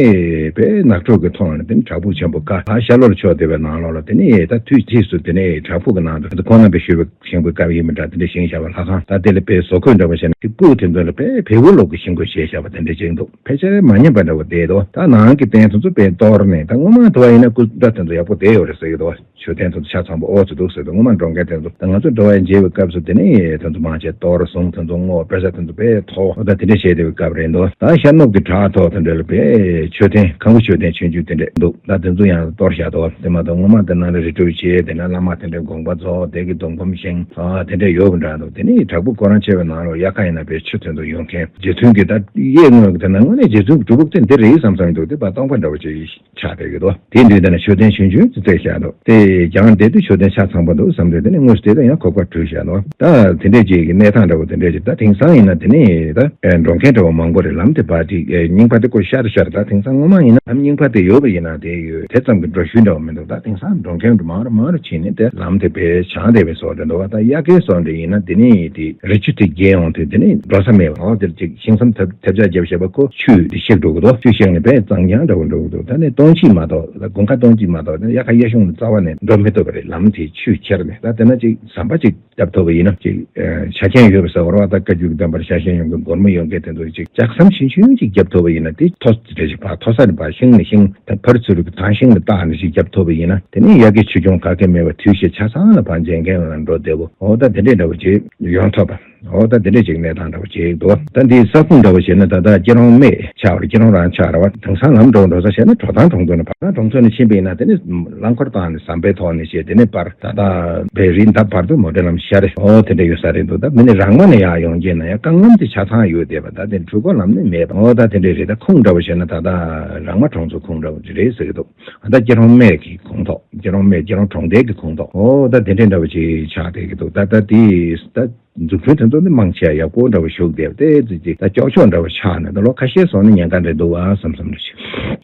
དཔེ་ནགས་ཁྲོད་ཀྱི་ཐོག་ནས་དེ་ནས་བྲག་ཕུག་ཆེན་པོ་ཀ་ཨ་ཤར་ལྷོར་ཕྱོགས་བསྡད་པའི་ནང་ལོགས་ལ་དེ་ནས་ད་དུས་ཕྱིས་སུ་དེ་ནས་བྲག་ཕུག་གི་ནང་དུ་ཁོང་རྣམ་པས་ཞུས་པའི་ཤིང་བུའི་སྐབས་ཡིན་མི་འདྲ་དེ་འདྲ་བཞེངས་བཞག་པ། ལྷ་ཁང་ད་དེ་ལ་དཔེ་བཟོ་བཀོད་འདྲ་བོ་བྱས་ན་ཤིང་ཕུག་དེ་ཚོ་ལ་དཔེ་བལ་པོ་ལོག་གི་ཤིང་བཀོད་བྱས་བཞག་པ་དེ་འདྲ་ཅིག་འདུག་ཕལ་ཆེར་མ་ཉམས་པ་འདྲ་བོ་བསྡད་འདུག་ད་ནང་གི་རྟེན་དེ་ཚོ་དཔེ་གཏོར་ནས། ད་སྔོན་མ་དུ་བ་ཡིན་ན་སྐུ་འདྲ་དེ་ཚོ་ཡག་པོ་བསྡད་ཡོད་རེད་ཟེར་གྱི་འདུག་མཆོད་རྟེན་དེ་ཚོ་ཆ་ཚང་པོ་ཨོ་ཙི་འདུག་ཟེར་འདུག་སྔོན་མ་འགྲོ་མཁན་དེ་ཚོ། ད་ང་ཚོ་འགྲོ་བ་མཇལ་བའི་སྐབས་སུ་དེ་ནས་དེ་ཚོ་མང་ཆེ་གཏོར་གསུང་དེ་ཚོ་བསྔོ་དཔེ་ཆ་དེ་ཚོ་དཔེ་མཐོ་ད་དེ་འདྲ་བྱས་བསྡད་པའི་སྐབས་རེད་འདུག་ད་ཤར་ནུབ་ཀྱི་བྲག་ཐོག་དེ་འདྲ་ལ་དཔེ་མཆོད་རྟེན་ཁང་བུ་མཆོད་རྟེན་ཆུང་ཆུང་དེ་འདྲ་འདུག་ད་དེ་ཚོ་ཡང་གཏོར་བཞག་འདུག་དེ་མ་གཏོགས་སྔོན་མ་དེ་ནང་ལ་རི་ཁྲོད་བྱས་དེ་ན་བླ་མ་དེ་འདྲའི་དགོངས་པ་རྫོགས་དེ་གི་སྡོང་སྐམ་བཞེངས་ཨ་དེ་འདྲ་ཡོད་པ་འདྲ་འདུག་དེ་ནས་བྲག་ཕུག་ཁོ་རང་ཆེ་བའི་ནང་ལ་དབྱར་ཁ་ཡིན་ན་དཔེ་ཆུ་དེ་ཚོ་ཡོང་མཁན། རྗེ་བཙུན་གྱི་ད་གཡས་ངོས་ཀྱི་དེ་ན་དངོས་གནས་རྗེ་བཙུན་གྱི་སྒྲུབ་ཕུག་དེ་འདི་རེད་བསམ་བསམ་འདུག་དེ་བར་སྟོང་པ་འདྲ་བོ་ཅིག་ཆགས་བསྡད་ཀྱི་འདུག་དེ་དུས་དེ་ན་མཆོད་རྟེན་ཆུང་ཆུང་ཅིག་བརྩེགས་བཞག་འདུག་དེ་རྒྱང་བསྡད་དུས་མཆོད་རྟེན་ཆ་ཚང་པོ་འདུག་བསམ་དུས་དེ་ནས་དངོས་སུ་དེ་ལ་ཡང་གོ་སྐབས་བྲུས་བཞག་འདུག་ད་དེ་འདྲས་ཅིག་གི་གནས་སྟངས་འདྲ་བོ་དེ་འདྲས་ཅིག་ད་དེང་སང་ཡིན་ན་དེ་ནས་ད་འགྲོ་མཁན་འདྲ་བོ་མང་པོ་རེད། ལམ་དེ་བར་དེ་རྙིང་པ་དེ་ཀོ་ཤར་ཤར། ད་དེང་སང་སྔོན་མ་ཡིན་ན་ལམ་རྙིང་པ་དེ་ཡོད་པ་ཡིན་ན་དེ་ཡོད་དེ་ཙམ་གྱི་འགྲོ་ཤུལ་འདྲ་བོ་མི་འདུག་ད་དེང་སང་འགྲོ་མཁན་འདྲ་མང་རུ་མང་རུ་ཕྱིན་ནས་དེ་ལམ་དེ་དཔེ་བྱང་བསྡད་པའི་བཟོ་འདྲ་འདུག་ད་དབྱར་ཁའི་བཟོ་འདྲ་ཡིན་ན་དེ་ནས་དེ་རི་ཆུ་དེ་རྒྱས་ཡོང་དུས་དེ་ནས་འགྲོ་ས་མེད་པ། འོ་དེར་ཅིག་ཤིང་ཟམ་ཐབ་ཐབས་ཆག་བརྒྱབ་བཞག་པ་ཁོ་ཆུ་དེ་གཤེགས་འགྲོ་གི་འདུག་ཆུ་གཤེགས་ནས་དཔེ་གཙང་རྐྱང་འདྲ་བོ་འགྲོ་གི་འདུག་ད་ནི་སྟོང་གཞི་མ་གཏོགས་ད་དགུན་ཁ་སྟོང་གཞི་མ་གཏོགས་ད་དབྱར་ཁ་དབྱར་གཞུང་ནི་རྩ་བ་ནས་འགྲོ་མི་ཐུབ་པ་རེད། ལམ་དེ་ཆུས་ཁྱེར་ནས། ད་དེ་ན་ཅིག་ཟམ་པ་ཅིག་བརྒྱབ་ཐུབ་པ་ཡིན་ན་ཅིག་ཆ་རྐྱེན་ཡོད་པ་ཟེར་བ་རེད་བ། ད་བཀའ་བརྒྱུད་ཀྱི་བསྟན་པར་ཤ་ཞེན་ཡོང་མཁན་སྒོར་མོ་ཡོད་མཁན་དེ་ཚོ་ཅིག་ལྕགས་ཟམ་ཆུང་ཆུང་ཅིག་བརྒྱབ་ཐུབ་པ་ཡིན་ན། དེ་མཐོ་ས་རེ་ཞིག་ཕར་མཐོ་ས་ནས་ཕར་ཤིང་ནས་ཤིང་ད་ཕར་ཚུར་གྱི་ཐང་ཤིང་ལ་བཏགས་ནས་ཅིག་བརྒྱབ་ཐུབ་པ་ཡིན་ན། དེ་ནས་དབྱར་ཁའི་ཆུ་སྐྱོང་ག་གེ་མེད་པ་དུས་བཞི་ཆ་ཚང་ལ་ཕར་མཇལ་མཁན་ལ་འགྲོ་བདེ་པོ། འོ་ད་དེ་འདྲས་འདྲ་བོ་ཅིག་ཡོང་ཐུབ་པ། འོ་ད་དེ་འདྲས་ཅིག་གནས་སྟངས་འདྲ་བོ་ཅིག་འདུག་ད་འདི་ས་ཁུངས་འདྲ་བོ་བྱས་ན་ད་ལྟ་སྐྱིད་གྲོང་སྨད་ཆགས་པ་རེད། སྐྱིད་གྲོང་རང་ཆགས་རེད་བ། དེང་སང་ལམ་འགྲོ་འགྲོ་ས་བྱས་ན་གྲོ་ཐང་གྲོང་ཚོ་ནས་བར་ཐང་གྲོང་ཚོ་ནས་ཕྱིན་པ་ཡིན་ན་དེ་ནས་རླངས་འཁོར་བཏང་ནས་ཟམ་པའི་ཐོག་ནས་བྱས་དེ་ནས་བར་ད་ལྟ་བའི་རི་འདབས་བར་དུ་མོ་ཊ་ལམ་ཤར་རེད། འོ་དེ་འདྲ་ཡོད་ས་རེད་འདུག་ད་མི་ནི་རང་མ་ནས་ཡར་ཡོང་རྒྱུ་ན་ཡང་རྐང་ལམ་དེ་ཆ་ཚང་ཡོད་བསྡད་པ། ད་དེ་འགྲུལ་འཁོར་ལམ་ནི་མེད་པ། འོ་ད་དེ་འདྲ་རེད། ད་ཁུངས་འདྲ་བོ་བྱས་ན་ད་ལྟ་རང་མ་གྲོང་ཚོ་ཁུངས་འདྲ་བོ་རེད་ཟེར་གི་འདུག་ད་སྐྱིད་གྲོང་སྨད་ཀྱི་ཁོངས་གཏོགས། སྐྱིད་གྲོང་སྨད་སྐྱིད་གྲོང་གྲོང་རྡལ་གྱི་ཁོངས་གཏོགས། འོ་ད་དེ་འདྲའི་འདྲ་བོ་ཅིག་ཆགས་བསྡད་ཀྱི་འདུག་ད་ལྟ་དེ་ད་འཛུགས་སྐྲུན་དེ་ཚོ་ནི་མང་ཆེ་བ་ཡག་པོ་འདྲ་བོ་ཞུགས་བསྡད་པ་དེ་ཙི་ཙི་ད་ཀྱོག་ཀྱོག་འདྲ་བོ་ཆགས་ནས་ད་ལོ་ཁ་ཤས་སོང་ནས་ཉེན་ཁ་འདྲ་འདུག་བ་བསམ་བསམ་འདྲ་ཞིག་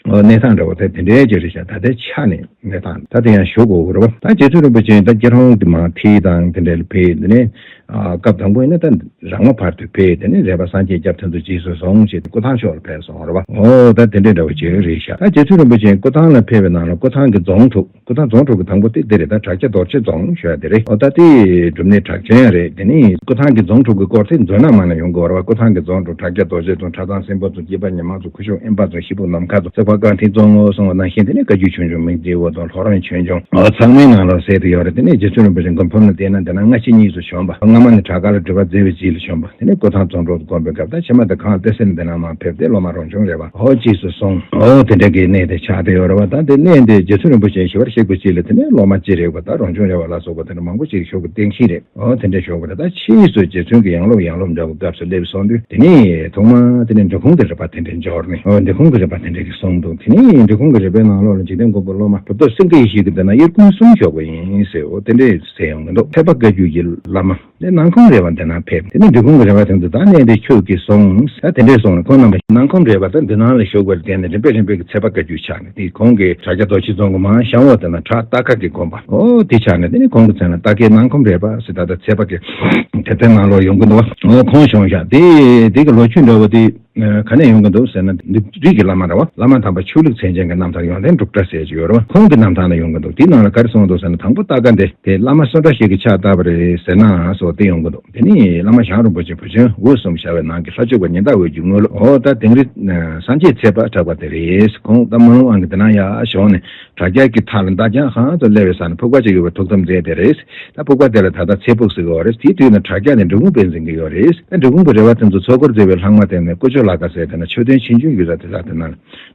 འོ་གནས་སྟངས་འདྲ་བོ་དེ་དེ་འདྲའི་ཅིག་རེད་ཤག་ད་ལྟའི་ཆ་ནས་གནས་སྟངས་ད་དེ་ཡང་ཞུ་དགོས་ཀྱི་རེད་བ། ད་རྗེ་བཙུན་རིན་པོ་ཆེ་ད་སྐྱིད་གྲོང་གི་མ་མཐིལ་དང་དེ་འདྲ་ལ་ཕེབས། དེ་ནས་ཨ་སྐབས་དང་པོ་ཡིན་ན་ད་རང་མ་བར་དུ་ཕེབས། དེ་ནས་རས་པ་སངས་རྒྱས་སྐྱབས་དེ་ཚོ་རྗེས་སུ་བཟུང་བྱས་ཏེ་སྐུ་ཐང་ཕྱོགས་ལ་ཕེབས་སོང་རེད་བ། འོ་ད་དེ་འདྲའི་འདྲ་བོ་ཅིག་རེད་ཤག་ད་རྗེ་བཙུན་རིན་པོ་ཆེ་སྐུ་ཐང་ལ་ཕེབས་པའི་ནང་ལ་སྐུ་ཐང་གི་རྫོང་དྲུག་སྐུ་ཐང་རྫོང་དྲུག་གི་དང་པོ་དེ་འདི་རེད། ད་བྲག་ཆ་རྡོ་རྗེ་རྫོང་ཞུ་ཡ་དེ་རེད། འོ་ད་དེ་སྒྲུབ་གནས་གྲགས་ཅན་ཡང་རེད། དེ་ནས་སྐུ་ཐང་གི་རྫོང་དྲུག་གི་སྐོར་དེ་མཛོད་ནང་མ་ནས་ཡོང་དགོས་རེད་བ། སྐུ་ཐང་གི་རྫོང་དྲུག་བྲག་ཆ་རྡོ་རྗེ་རྫོང་། ཁྲ་ཚང་སྲིན་པོ་རྫོང་། སྐྱེས་པ་ཉི་མ་རྫོང་། ཁུ་བྱུག་དབེན་པ་རྫོང་། ཤིང་ཕུག་ནམ་མཁའ་རྫོང་། བརྩེགས་པ་ཀ་ཐིག་རྫོང་ངོ་གསུངས་པ་ནང་བཞིན་དེ་ནས་བཀའ་བརྒྱུད་ཆོས་འབྱུང་མི་མཇེད་འོད་རྫོང་། ལྷོ་རོང་ཆོས་འབྱུང་། འོ་ཚང་མའི་ནང་ལ་གསལ་དུ་ཡོད་རེད། དེ་ནས་རྗེ་བཙུན་རིན་པོ་ཆེ་མགོན་ཕམ་ལ་བསྡད་ན་དེ་ན་སྔ་ཕྱི་གཉིས་སུ་བྱོན་པ། སྔ་ མ་ནི་བྲག་དཀར་ལ་སྒྲུབ་པ་མཛད་པའི་རྗེས་ལ་བྱོན་པ། དེ་ནས་སྐུ་ཐང་རྫོང་གྲོགས་སུ་བསྐོངས་པའི་སྐབས། ད་ཕྱི་མ་དེ་གངས་ཏི་སེ་ནས་འདི་ནང་མར་ཕེབས་ཏེ་སློབ་མ་རོང་ཆུང་རས་པ་ཧོ་རྗེས་སུ་བཟུང་། ཨོ་དེ་འདྲ་གི་གནས་དེ་ཆགས་བསྡད་ཡོད་རེད་བ། ད་དེ་གནས་དེ་རྗེ་བཙུན་རིན་པོ་ཆེ་ཞི་བར་གཤེགས་པའི་རྗེས་ལ་དེ་ནས་སློབ་མ་སྤྱན་རས་པ་དང་རོང་ཆུང་རས་པ་ལ་སོགས་པ་དེ་འདྲ་མང་པོ་ཞིག་བཞུགས་པའི་རྟེན་གཞི་རེད། ཨོ་དེ་འདྲ་བཞུགས་པ་རེད། ད་ཕྱིས་སུ་རྗེ་བཙུན་གྱི་ཡང་སློབ་ཡང་སློབ་འདྲ་བོ་སྐབས་སུ་སླེབས་སོང་དུས། དེ་ནས་ཐོག་མར་དེ་ནས་འབྲི་གུང་གི་རས་པ་དེ་འདྲ་འབྱོར་ནས། ཨོ་འབྲི་གུང་གི་རས་པ་དེ་འདྲ་གིས་གསུངས་འདུག་དེ་ནས་འབྲི་གུང་གི་རས་པའི་ནང་ལོགས་ལ་འཇིག་རྟེན་མགོན་པོ་སློབ་མ་གྲུབ་ཐོབ་སེང་གེ་ཡེ་ཤེས་ཀྱི་མདུན་ན་དབྱར་དགུན་གསུམ་བཞུགས་པ་ཡིན་ཟེར། ཨོ་དེ་འདྲ་ཟེར་ཡོང་གི་འདུག་ཚེ་དཔག་བཀའ་བརྒྱུད་ཀྱི་བླ་མ་ནས་སྣང་ཁམས་རས་པ་འདི་ན་ཕེབས། དེ་ནས་འབྲི་གུང་གི་རས་པ་དེ་ཚོ་ད་གནས་འདི་ཁྱོད་ཀྱིས་བཟུང་། ད་དེ་འདྲས་གསུངས་ནས། ཁོང་རྣམ་པ་སྣང་ཁམས་རས་པ་ད་འདི་ནང་ལ་བཞུགས་པར་བརྟེན་ནས་རིམ་པས་རིམ་པས་ཀྱི་ཚེ་དཔག་བཀའ་བརྒྱུད་ཆགས་ནས། དེ་ཁོང་གིས་དྲ་རྒྱ་རྡོ་རྗེ་རྫོང་གི་མར་གཤམ་འོག་དེ་ན་བྲག་སྟག་ཁ་གི་དགོན་པ། ཨོ་དེ་ཆགས་ནས། དེ་ནས་ཁོང་གི་མཚན་ལ་སྟག་ཁའི་སྣང་ཁམས་རས་པ་ཟེར། ད་ལྟ་ཚེ་དཔག་གི་དེབ་ཐེར་ནང་ལོགས་ཡོང་གི་འདུག་ཨོ་ཁོང་བྱུང་ཤག་དེ་དེ་གི་ལོ་རྒྱུས་འདྲ་བོ་དེ་ག་ནས་ཡོང་གི་འདུག་ཟེར་ན། ནུབ་རིའི་གི་བླ་མ་རེད་བ། བླ་མ་དམ་པ་ཆོས་ལུགས་མཚན་ཅན་གྱི་རྣམ་ཐར་ཡོན་ཏན་གྲུབ་གྲྭ་ཟེར་གྱི་ཡོད་རེད་བ། ཁོང་གི་རྣམ་ཐར་ནས་ཡོང་གི་འདུག་དེའི་ནང་ལ་ག་རེ་གསུངས་འདུག་ཟེར་ན། དང་པོ་སྟག་ཁ་འདི་དེ་བླ་མ་སུ་འདྲ་ཞིག་གིས་ཕྱག་བཏབ་པ་རེད་ཟེར་ན་སོགས་དེ་ཡོང་གི་འདུག་དེ་ནས་བླ་མ་ཞང་རིན་པོ་ཆེ་བུ་ཆེན་འོད་གསུམ་ཤར་བའི་ནང་གི་ལྷ་བཅུ་པ་ཉི་ཟླ་འོད་ཀྱི་དངོས་སློབ། ཨོ་ད་དིང་རི་སངས་རྒྱས་ཚེ་དཔག་གྲགས་པ་དེ་རེད། ཁོང་ད་མ་ལུང་དབང་གི་དེ་ན་ཡར་བྱོན་ནས་དྲ་རྒྱ་གི་མཐའ་ལ་མདའ་རྒྱང་གང་དུ་སླེབས་པའི་ས་ནས་ཕུག་པ་ཅིག་ཡོད་པའི་ཐུགས་དམ་མཛད་དེ་རེད། ད་ཕུག་པ་དེ་ལ་ད་ལྟ་ཚེ་ཕུག་ཟེར་གྱི་ཡོད་རེད། དེའི་དུས་ན་དྲ་རྒྱ་ནས་འབྲི་གུང་པས་འཛིན་གྱི་ཡོད་རེད། ད་འབྲི་གུང་པའི་རས་པ་དེ་ཚོ་ཚོགས་འཁོར་མཛད་པའི་ལྷག་མ་དེ་ནས་ཀུ་ཅོ་ལ་ཀ་ཟེར་དེ་ན་མཆོད་རྟེན་ཆུང་ཆུང་ཡོད་ས་དེ་ལ་དེ་ན་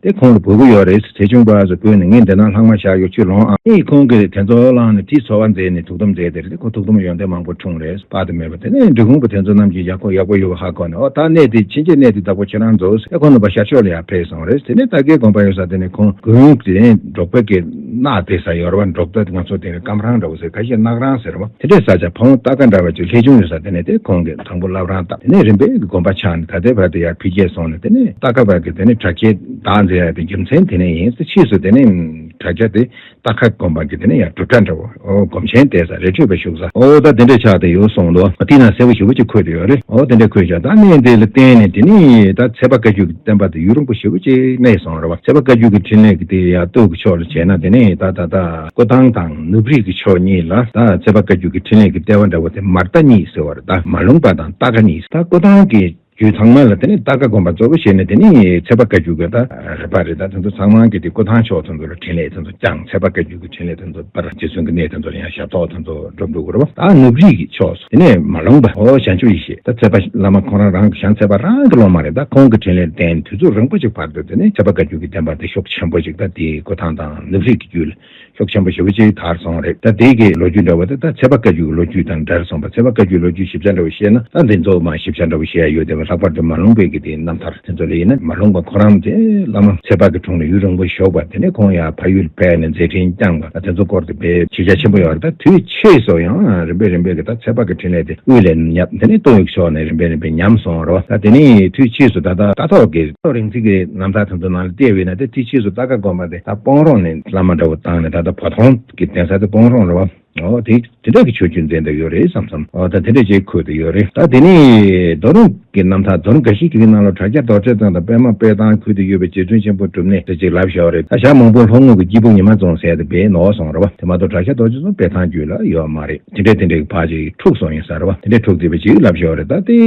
དེ་ཁོང་ལ་འབོད་སྐུལ་ཡོད་རེད། ཚེ་ཆུང་པ་ཚོ་བོས་ནས་ངས་འདི་ན་ལྷག་མ་བཞག་ཡོད། ཁྱོད་ལོངས་ཨང་། ཨེ་ཁོང་གིས་དེ་ཚོ་བླངས་ནས་དེའི་འཚོ་བ་མཛད་ནས་ཐུགས་དམ་མཛད་དེ་རེད། དེ་ཁོ་ཐུགས་དམ་ཡོན་ཏན་མང་པོ་འཁྲུངས་རེད། དཔག་ཏུ་མེད་པ། དེ་ནས་འབྲི་གུང་པ་དེ་ཚོ་རྣམས་ཀྱིས་ཡག་པོ་ཡག་པོ་ཡོད་པ་ཧ་གོ་ནས། ཨོ་ད་གནས་དེ་ཕྱིན་ཆད་གནས་དེ་བདག་པོ་ཁྱེད་རང་མཛོད་ཟེར། ཁོང་རྣམ་པ་ཤར་ཕྱོགས་ལ་ཡར་ཕེབས་སོང་རེད། དེ་ནས་སྟག་ཁའི་དགོན་པ་ཡོད་ས་དེ་ནས་ཁོང་དགུན་དེ་འབྲོག་པ་གི་གནག་དེ་ས་ཡོད་རེད་བ། འབྲོག་པ་ང་ཚོ་དེ་རིང་སྐམ་རང་འདྲ་བོ་ཟེར། ཁ་ཤས་གནག་རང་ཟེར་བ། དེ་འདྲའི་ས་ཆ་ཕ་བོང་སྟག་ཁ་འདྲ་བ་ཅིག་ལྷས་ཆུང་ཡོད་ས་དེ་ནས་དེ་ཁོང་གིས་དང་པོ་བླ་བྲང་བཏབ། དེ་ནས་རིམ་པས་གི་དགོན་པ་ཆགས་ནས་ད་ལྟའི་བར་དུ་ཡར་འཕེལ་རྒྱས་སོང་ནས། དེ་ནས་སྟག་ཁ་བར་གི་དེ་ནས་དྲ་རྒྱའི་བདག་མཛད་ཡ་དེ་རྒྱུ་མཚན་དེ་ནས་ཡིན། དེ་ཕྱིས་སུ་དེ་ནས་དྲ་རྒྱ་དེ་སྟག་ཁ་དགོན་པ་གི་དེ་ནས་ཡར་སྒྲུབ་གྲྭ་འདྲ་བོ། ཨོ་སྒོམ་ཆེན་བསྡད་ས། རི་ཁྲོད་པ་བཞུགས་ས། ཨོ་ད་དེ་འདྲ་ཆགས་བསྡད་ཡོད་གསུངས་འདུག་དེ་ན་གསལ་པོ་ཞེ་པོ་ཅིག་འཁོད་བསྡད་ཡོད་རེད། ཨོ་དེ་འདྲ་འཁོད་ཤག་ད་གནས་དེ་ལ་བརྟེན་ནས་དེ་ནས་ད་ཚེ་དཔག་བཀའ་བརྒྱུད་ཀྱི་བསྟན་པ་དེ་ཡུན་རིང་པོ་ཞེ་པོ་ཅིག་གནས་སོང་རེད་བ། ཚེ་དཔག་བཀའ་བརྒྱུད་ཀྱི་འཕྲིན་ལས་ཀྱི་དེ་ཡར་སྟོད་ཀྱི་ཕྱོགས་ལ་བྱས་ན། དེ་ནས་ད་ད་ད་སྐུ་ཐང་དང་ནུབ་རིའི་གི་ཕྱོགས་གཉིས་ལ་ད་ཚེ་དཔག་བཀའ་བརྒྱུད་ཀྱི་འཕྲིན་ལས་ཀྱི་ལྟེ་བ་འདྲ་བོ་དེ་མར་རྟ་གཉིས་ཟེར་བ་རེད། ད་མ་ལུང་པ་དང་སྟག་ཁ་གཉིས། ད་སྐུ་ཐང་གི་རྒྱུད་ཚང་མ་ལ་དེ་ནས་སྟག་ཁ་དགོན་པ་གཙོ་བོ་བྱས་ནས། དེ་ནས་ཚེ་དཔག་བཀའ་བརྒྱུད་ཀྱི་ད་རེད་པ་རེད། ད་དེ་ཚོ་ཚང་མ་གི་དེ་སྐུ་ཐང་ཕྱོགས་དེ་ཚོ་ལ་འཕྲིན་ལས་དེ་ཚོ་བསྐྱངས། ཚེ་དཔག་བཀའ་བརྒྱུད་ཀྱི་འཕྲིན་ལས་དེ་ཚོ་པར་རྗེ་བཙུན་གྱི་གནས་དེ་ཚོ་ལ་ཡང་ཞབས་ཏོག་དེ་ཚོ་སྒྲུབ་འགྲོ་གི་རེད་བ། ད་ནུབ་རིའི་གི་ཕྱོགས་སུ་དེ་ནས་མ་ལུང་པ། ཨོ་བྱང་ཆུབ་ཡེ་ཤེས། ད་ཚེ་དཔག་བླ་མ་ཁོང་རང་རང་གི་བྱང་ཚེ་དཔག་རང་གི་སློབ་མ་རེད། ད་ཁོང་གི་འཕྲིན་ལས་བརྟེན་དུས་ཚོད་རིང་པོ་ཅིག་བར་དུ་དེ་ནས་ཚེ་དཔག་བཀའ་བརྒྱུད་ཀྱི་བསྟན་པ་དེ་ཤུགས་ཆེན་པོ་ཅིག་ད་དེའི་སྐུ་ཐང་དང་ནུབ་རིའི་གི་རྒྱུད་ལ་ཤུགས་ཆེན་པོ་ཞེ་པོ་ཅིག་དར་སོང་རེད། ད་དེ་གི་ལོ་རྒྱུས་འདྲ་བོ་དེ་ད་ཚེ་དཔག་བཀའ་བརྒྱུད་ཀྱི་ལོ་རྒྱུས་དང་འབྲེལ་སོང་བ། ཚེ་དཔག་བཀའ་བརྒྱུད་ལོ་རྒྱུས་ཞིབ་ཆ་འདྲ་བོ་བཤད་ན་ད་འདི་ཚོ་མ་ཞིབ་ཆ་འདྲ་བོ་བཤད་ཡ་ཡོད་དེ། ལྷག་པར་དུ་མ་ལུང་པའི་གི་དེ་རྣམ་ཐར་དེ་ཚོ་ལ་ཡིན་ན། མ་ལུང་པ་ཁོ་རང་དེ་བླ་མ་ཚེ་དཔག་གི་དྲུང་ལ་ཡུན་རིང་པོ་བཞུགས་པ། དེ་ནས་ཁོང་ཡར་ཕ་ཡུལ་ཕེབས་ནས་མཛད་འཕྲིན་བསྐྱངས་པ། ད་དེ་ཚོ་སྐོར་དུ་དཔེ་ཞིབ་ཆ་ཆེན་པོ་ཡོད་རེད། ད་དུས་ཕྱིས་སུ་ཡང་རིམ་པས་རིམ་པས་གི་ད་ཚེ་དཔག་གི་འཕྲིན་ལས་དེ་དབུས་ལ་ཉམས། དེ་ནས་སྟོད་ཀྱི་ཕྱོགས་ནས་རིམ་པས་རིམ་པས་ཉམས་སོང་རེད་བ། ད་དེ་ནས་དུས་ཕྱིས་སུ་ད་ལྟ་རྟ་ཐོག་གི་རིང་བསྲེལ་གྱི་རྣམ་ཐར་དེ་ཚོ་ནང་ལ་བལྟས་པས་ན། དེ་དུས་ཕྱིས་སུ་སྟག་ཁ་དགོན་པ་དེ་ད་སྤོང་རོང་ནས་བླ་མ་འདྲ་བོ་བཏང་ནས་ད་ལྟ་བོ་དོང་གི་གདན་ས་དེ་སྤོང་རོང་རེད་བ། ཨོ་དེ་དེ་འདྲ་གི་ཆོས་བརྒྱུད་མཛད་འདོད་ཡོད་རེད་བསམ་བསམ། ཨོ་ད་དེ་འདྲ་ཅིག་འཁོད་དུ་ཡོད་རེད། ད་དེ་ནས་རྡོ་རིང་གི་རྣམ་ཐར། རྡོ་རིང་འགའ་ཞིག་གི་ནང་ལ་དྲ་རྒྱ་རྡོ་རྗེ་ཚང་དང་པདྨ་དཔལ་ཐང་ཁུལ་དུ་ཡོད་པའི་རྗེ་བཙུན་ཆེན་པོ་སྒྲུབ་གནས་དེ་ཅིག་ལབ་བཞག་རེད། ད་ཞག་མང་པོ་ལྷོ་ངོས་ཀྱི་སྐྱིད་སྦུག་ཉི་མ་རྫོང་ཟེར་དེ་བས་ནོར་སོང་རེད་བ། དེ་མ་གཏོགས་དྲ་རྒྱ་རྡོ་རྗེ་ཚང་པད་ཐང་རྒྱུད་ལ་ཡོད་མ་རེད། དེ་འདྲས་དེ་འདྲས་ཀྱི་ཕར་ཅིག་འཁྲུགས་སོང་ཡིན་ས་རེད་བ། དེ་འདྲས་འཁྲུགས་བསྡད་པ་ཅིག་ལབ་བཞག་རེད། ད་དེ་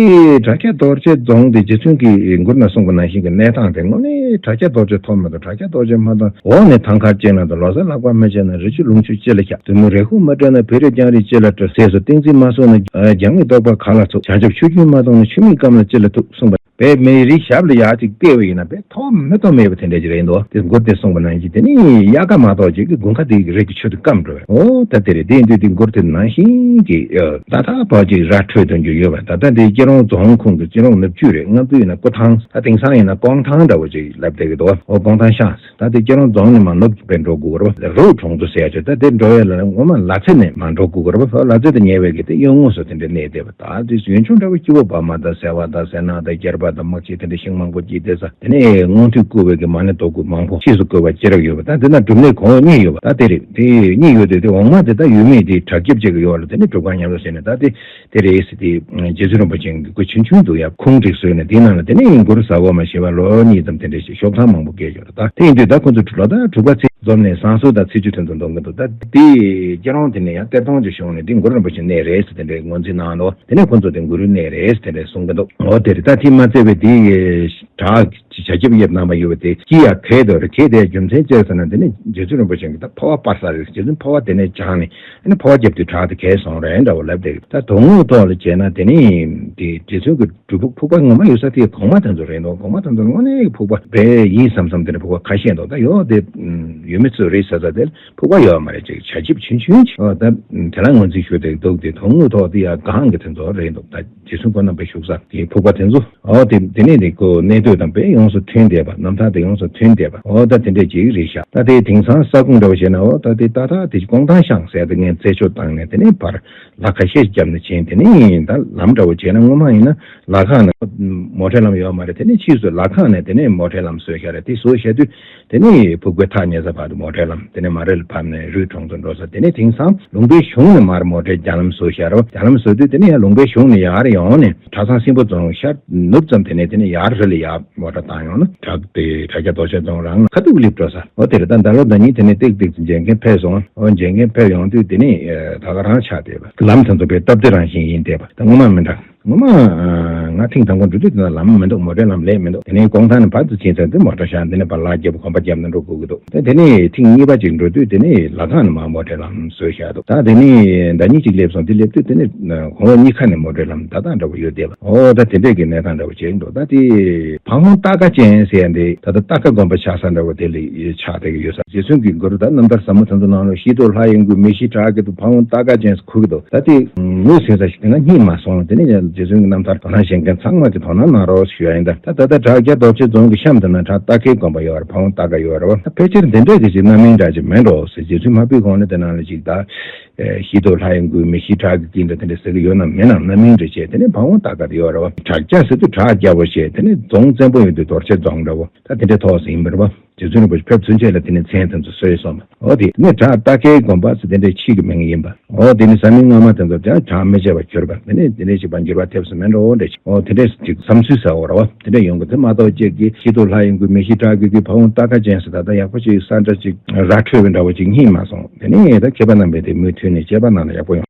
དྲ་རྒྱ་རྡོ་རྗེ་རྫོང་དེ་རྗེ་བཙུན་གྱིས་མགུར་ན་གསུངས་པ་ནང་བཞིན་གྱི་གནས་སྟངས་དེ་དངོས་གནས་དྲ་རྒྱ་རྡོ་རྗེ་ཐོབ་མ་ཐོབ། དྲ་རྒྱ་རྡོ་རྗེ་མ་ཐོབ། འོག་ནས་ཐང་ཁར་བཅད་ན་དང་ལོ་གསར་ལྷག་པ་མི་བྱེད་ན་རི་ཆུ་ལུང་ཆུ་ཅི་ལ་ཁྱབ། དུ་མོ་རེ་ཁུག་མ་སྤྲད་ན་བོད་རིགས་རྒྱང་རིང་ཅི་ལ་སྤྲོ། ཟས་སུ་ཏིང་འཛིན་མ་སོང་ན་རྒྱང་མིག་རྟོག་པ་ག་ལ་ཚུགས། བྱང་ཆུབ་ཆུ་རྒྱུན་མ་གཏོང་ན་ཆུ་མིག་སྐམ་ལ་ཅི་ལ་ཐུག་གསུངས་པ། དཔེ་མེད་རི་ཞབས་ལ་ཡར་ཅིག་བལྟས་པ་ཡིན་ན་དཔེ་ཐོགས་མེད་ཐོགས་མེད་པ་དེ་འདྲ་ཅིག་རེད་འདུག་དེ་མགུར་དེ་གསུངས་པ་ནང་བཞིན་དེ་ནི་དབྱར་ཁ་མ་གཏོགས་ཅིག་གི་དགུན་ཁ་དེ་རི་གི་ཆུ་དེ་སྐམ་འགྲོ་བས། ཨོ་ད་དེ་རེད། དེ་ཡིན་དུས་དེ་མགུར་དེ་ནང་བཞིན་གྱི་ད་ད་བར་ཅིག་ར་འཕྲོད་དོན་རྒྱུ་ཡོད་པ། ད་ལྟ་འདི་སྐྱིད་རོང་རྫོང་ཁོངས་ཀྱི་སྐྱིད་རོང་ནུབ་རྒྱུད་རེད། སྔ་དུས་ཡིན་ན་སྐུ་ཐང་། ད་དེང་སང་ཡིན་ན་ཀོང་ཐང་འདྲ་བོ་ཅིག་ལབ་བསྡད་ཀྱི་འདུག་ཨོ་ཀོང་ཐང་ཤང་། ད་དེ་སྐྱིད་རོང་རྫོང་ནས་མར་ནུབ་པའི་འགྲོ་དགོས་རེད་བ། རོའུ་གྲོང་ཚོ་ཟེར་ཡ་ཅིག་ད་དེ་འགྲོ་ཡ་ལ་ངོ་མ་ལ་རྩེ་ནས་མར་འགྲོ་དགོས་རེད་བ། ལ་རྩེ་དང་ཉེ་བའི་གི་དེ་གཡོན་ངོས་སུ་དེ་འདྲ་གནས་བསྡད་པ། ད་དེ་ཡུལ་ལྗོངས་འདྲ་བོ་སྐྱིད་པོ། བ་མ་དང་སེ་བ་དང་སེ་ན་དང་སྐྱེར་པ་དང་དམག་ཆེན་དེ་འདྲ་ཤིང་མང་པོ་སྐྱེས་བསྡད་ས། དེ་ནས་སྔོན་དུས་བརྐོས་པའི་གི་མ་ཎི་རྡོ་བརྐོས་མང་པོ་ཕྱིས་སུ་བརྐོས་པ་ཅི་རིགས་ཡོད་པ། ད་དེ་ན་སྒྲུབ་གནས་གོང་འོག་གཉིས་ཡོད་པ། ད་དེ་རེད། དེ་གཉིས་ཡོད་དེ་དེ་འོག་མ་དེ་ད་ཡོད་མེད་དེ་བྲག་རྒྱབ་ཅིག་གི་ཡོད་ལ་དེ་ནས་སྒྲུབ་ཁང་ཉམས་གསོ་བྱས་ནས་ད་དེ། དེ་རེད་ཟེར་ཏེ། རྗེ་བཙུན་རིན་པོ་ཆེ་གི་སྐུ་ཆུང་ཆུང་འདུག་ཡ། ཁུང་བྲིས་བཟོས་ནས་དེའི་ནང་ལ་དེ་ནས་མགུར་ཟ་གོ་མ་ཤེས་པ་ལོ་གཉིས་ཙམ་དེ་འདྲ་ཞིག་ཤོག་ཐང་མང་པོ་བཀལ་ཡོད་རེད། ད་དེ་ཡིན་དུས་ད་ཁོ་ཚོ་ལོ་ཟླ་དྲུག་པ་ཚེས་འཛོམས་ནས་བསང་གསོལ་དང་ཚེས་བཅུ་དེ་ཚོ་འདོན་གི་འདུག་ད་དེ་སྐྱིད་རོང་དེ་ནས་ཡང་གཏེར་སྟོང་ཅིག་བྱུང་ནས་དེ་མགུར་རིན་པོ་ཆེ་གནས་རེད་ཟེར་དེ་འདྲའི་ངོས་འཛིན་གནང་འདུག་དེ་ནས་ཁོ་ཚོ་དེ་མགུར་གནས་རེད་ཟེར་དེ་འདྲ་གསུང་གི་འདུག་འོ་དེ་རེད། ད་དེ་མ་ཚད་པའི་དེ་བྲག་ཅིག་བྱ་སྐྱིབས་ཡེབ་གནང་བ་ཡོད་པ་དེ་སྐྱིད་ཡག་གས་དོ་རེད། གས་དེ་རྒྱུ་མཚན་ཅི་ཟེར་ན། དེ་ནས་རྗེ་བཙུན་རིན་པོ་ཆེ་གིས་ད་འཕོ་བ་སྤར་ས་རེད། རྗེ་བཙུན་འཕོ་བ་དེ་ནས་སྦྱངས་ནས་ཨ་ནི་འཕོ་བ་བརྒྱབ་དུས་བྲག་དེ་གས་སོང་རེད་འདྲ་བོ་ལབ་བསྡད། ད་དོན་དངོས་ཐོག་ལ་བྱས་ན་དེ་ནས་དེ་རྗེ་བཙུན་གྱི་སྒྲུབ་ཕུག་ཕུག་པ་ངོ་མ་ཡོད་ས་དེ་གོང་མ་དེ་ཚོ་རེད་འདུག་གོང་མ་དེ་ཚོ་དངོས་གནས་ཕུག་པ་རེད་ཡིན་བསམ་བསམ། དེ་ནས་ཕུག་པ་ཁ་ཤས་འདུག་ད་ཡོད་དེ་ཡོད་མེད་ཚོད་རེད་ཟེར་ས་དེ་ཕུག་པ་ཡོད་མ་རེད། ཅིག་བྱ་སྐྱིབས་ཆུང་ཆུང་ཅིག་ཨོ་ད་དེ་ལ་ངོས་འཛིན་ཞུ་བསྡད་འདུག་དེ་དོན་དངོས་ཐོག་དེ་ཡང་གང་གི་དེ་ཚོ་རེད་འདུག་ད་རྗེ་བཙུན་ཁོང་རྣམ་པའི་བཞུགས་ས་དེ་ཕུག་པ་དེ་ཚོ། ཨོ་དེ་དེ་ནས་དེ་ཁོ་གནས་སྡོད་དང་དཔེ་ཡོངས་སུ་མཐུན་བསྡད་པ། རྣམ་ཐར་དེ་ཡོངས་སུ་མཐུན་བསྡད་པ། ཨོ་ད་དེ་འདྲས་ཅིག་རེད་ཤག་ད་དེ་དེང་སང་ས་ཁོངས་འདྲ་བོ་བྱས་ན་ཨོ་ད་དེ་ཏག་ཏག་དེ་ཀོང་ཐང་ཤང་ཟེར་དེ་ངས་རྩད་གཅོད་བཏང་ནས་དེ་ནས་ཕར་ལ་ཁ་ཤས་བརྒྱབ་ནས་ཕྱིན། དེ་ནས་ད་ལམ་འདྲ་བོ་བྱས་ན་སྔོན་མ་ཡིན་ན་ལ་ཁང་ནས་མོ་ཊའི་ལམ་ཡོད་མ་རེད། དེ་ནས་ཕྱིས་སུ་ལ་ཁང་ནས་དེ་ནས་མོ་ཊའི་ལམ་བཟོས་ཤག་རེད། དེ་བཟོས་བཞག་དུས་དེ་ནས་ཕུག་པའི་ཐག་ཉེ་ས་བར་དུ་མོ་ཊའི་ལམ། དེ་ནས་མ་རི་ལ་ཕར་ནས་རུའི་གྲོང་ཚོ་འགྲོ་ས། དེ་ནས་དེང་སང་ལུང་པའི་གཞུང་ནས་མར་མོ་ཊའི་རྒྱ་ལམ་བཟོས་ཤག་རེད་བ། རྒྱ་ལམ་བཟོས་དུས་དེ་ནས་ཡང་ལུང་པའི་གཞུང་ནས་ཡར་ཡོང་ནས་གྲྭ་ཚང་སྲིན་པོ་རྫོང་ཤར་ནུབ་ཙམ། དེ་ནས་དེ་ནས་ཡར་རི་ལ་ཡར་མོ་ཊ་བཏང་ཡོང་ན་བྲག་དེ་དྲ་རྒྱ་རྡོ་རྗེ་རྫོང་རང་ལ་ཁ་ཐུག་སླེབས་འགྲོ་ས། འོ་དེ་རེད། ད་ཟླ་ལོ་ཟླ་གཉིས་དེ་ནས་ཏིག་ཏིག་མཇལ་མཁན་ཕེབས་སོང་། འོ་མཇལ་མཁན་ཕེབས་ཡོང་དུས་དེ་ནས་ད་ག་རང་ཆགས་བསྡད་པ། ལམ་དེ་ཚོ་དཔེ་སྟབས་བདེ་རང་བཞིན་ཡིན་བསྡད་པ། ད་སྔོན་མ་མི་འདྲ། ངོ་མ་ང་ཐེངས་དང་པོ་འགྲོ་དུས་དེ་ན་ལམ་མི་འདུག་མོ་ཊའི་ལམ་ལས་མི་འདུག་དེ་ནས་ཀོང་ཐང་ནས་བར་དུ་ཕྱིན་ཚར་དུས་མོ་ཊ་བཞག་འདི་ནས་བར་ལག་བརྒྱབ་གོམ་པ་བརྒྱབ་ནས་འགྲོ་དགོས་ཀྱི་འདུག་དེ་དེ་ནས་ཐེངས་གཉིས་པ་ཅིག་འགྲོ་དུས་དེ་ནས་ལ་ཁང་ནས་མར་མོ་ཊའི་ལམ་བཟོས་བཞག་འདུག་ད་དེ་ནས་ཟླ་གཉིས་ཅིག་སླེབས་སོང་། དེ་སླེབས་དུས་དེ་ནས་གོང་འོག་གཉིས་ཁ་ནས་མོ་ཊའི་ལམ་ད་ལྟ་འདྲ་བོ་ཡོད་བསྡད་པ། ཨོ་ད་དེ་འདྲས་ཀྱི་གནས་སྟངས་འདྲ་བོ་ཅིག་འདུག་ད་དེ་ཕ་བོང་སྟག་ཀ་ཅན་ཟེར་ཡ་འདི་ད་ལྟ་སྟག་ཀ་དགོན་པ་ཆགས་ས་འདྲ་བོ་དེ་ལ་ཆགས་བསྡད་ཀྱི་ཡོད་ས། རྗེ་བཙུན་གྱི་མགུར་ད་རྣམ་ཐར་ཟབ་མོ་དེ་ཚོ་ནང་ལ་ཤིང་ཏོག་ལྷ་ཡི་མགུལ་མེ་བཞི་བྲག་གི་དུ་ཕ་བོང་སྟག་ཀ་ཅན་ཟེར་ཁུག་གི་འདུག་ད་དེ་ངོས་ཟིན་ས་ཞིག་དེ་སྔ་རྙེད་མ་སོང་། དེ་ནས་ཡང་རྗེ་བཙུན་གྱི་རྣམ་ཐར་དོ་སྣང་བྱེད་མཁན་ཚང་མ་གྱིས་དོ་སྣང་གནང་རོགས་ཞུ་ཡ་ཡིན། ད་ད་ད་ལྟ་བྲག་རྒྱ་རྡོ་རྗེ་རྫོང་གི་གཤམ་དུ་ན་བྲག་སྟག་ཀའི་དགོན་པ་ཡོད་རེད། ཕ་བོང་སྟག་ཀ་ཡོད་རེད་བ། ད་ཕལ་ཆེར་འདི་འདྲས་ཀྱི་ཅིག་རྣམ་སྨིན་འདྲ་ཅིག་མེད་འགྲོ་ཟེར། རྗེ་བཙུན་མ་ཕུལ་གོང་ལ་དེ་ནང་ལ་ཅིག་ད་ཤིང་ཏོག་ལྷ་ཡི་མགུལ་མེ་བཞི་བྲག་གི་དཀྱིལ་འདྲ་དེ་འདྲས་ཟེར་གི་ཡོད་ན་མེད་ན་རྣམ་སྨིན་འདྲ་བྱས། དེ་ནས་ཕ་བོང་སྟག་ཀ་དེ་ཡོད་རེད་བ། བྲག་རྒྱ་ཟེར་དུས་བྲག་རྒྱ་བོ་བྱས། དེ་ནས་རྫོང་བཙན་པོ་ཡོད་དུས་རྡོ་རྗེ་རྫོང་འདྲ་བོ། ད་དེ་འདྲའི་ཐོག་ཟིན་པ་རེད་བ། རྗེ་བཙུན་རིན་པོ་ཆེ་ཕེབས་ཚུན་ཆད་ལ་དེ་ནས་མཚན་དེ་ཚོ་གསོལ་སོང་བ། འོ་དེ་ནས་བྲག་སྟག་ཀའི་དགོན་པ་ཟེར་དེ་འདྲའི་ཕྱིས་ཀྱི་མིང་ཡིན་པ། འོ་དེ་ནས་ས་མིང་སྔ་མ་དེ་ཚོ་ཀྱང་བྲག་མི་བརྗེད་པར་གྱུར་པ། དེ་ནས་དེ་འདྲའི་ཅིག་པར་འགྱུར་བ་ཐེབས་སུ་མེད་འགྲོ་འདྲ་ཅིག་འོ་དེ་འདྲའི་ཅིག་བསམ་ཚུལ་ཟེར་བ་རེད་བ། དེ་འདྲ་ཡོང་གི། དེ་མ་གཏོགས་ཅིག་གི་ཤིང་ཏོག་ལྷ་ཡི་མགུལ་མེ་བཞི་བྲག་གི་གི་ཕ་བོང་སྟག་ཀ་ཅན་ཟེར་ད་ལྟ་ཡག་པོ་ཅིག་ས་འདྲ་ཅིག་ར་འཕྲོད་པའི་འདྲ་བོ་ཅིག་རྙེད་མ་སོང་། དེ་ནས་ད་མཁས་པ་རྣམ་པས་དེ་མུ་མཐུད་ནས་དཔྱད་པ་གནང་ན་ཡག་པོ་ཡོང་།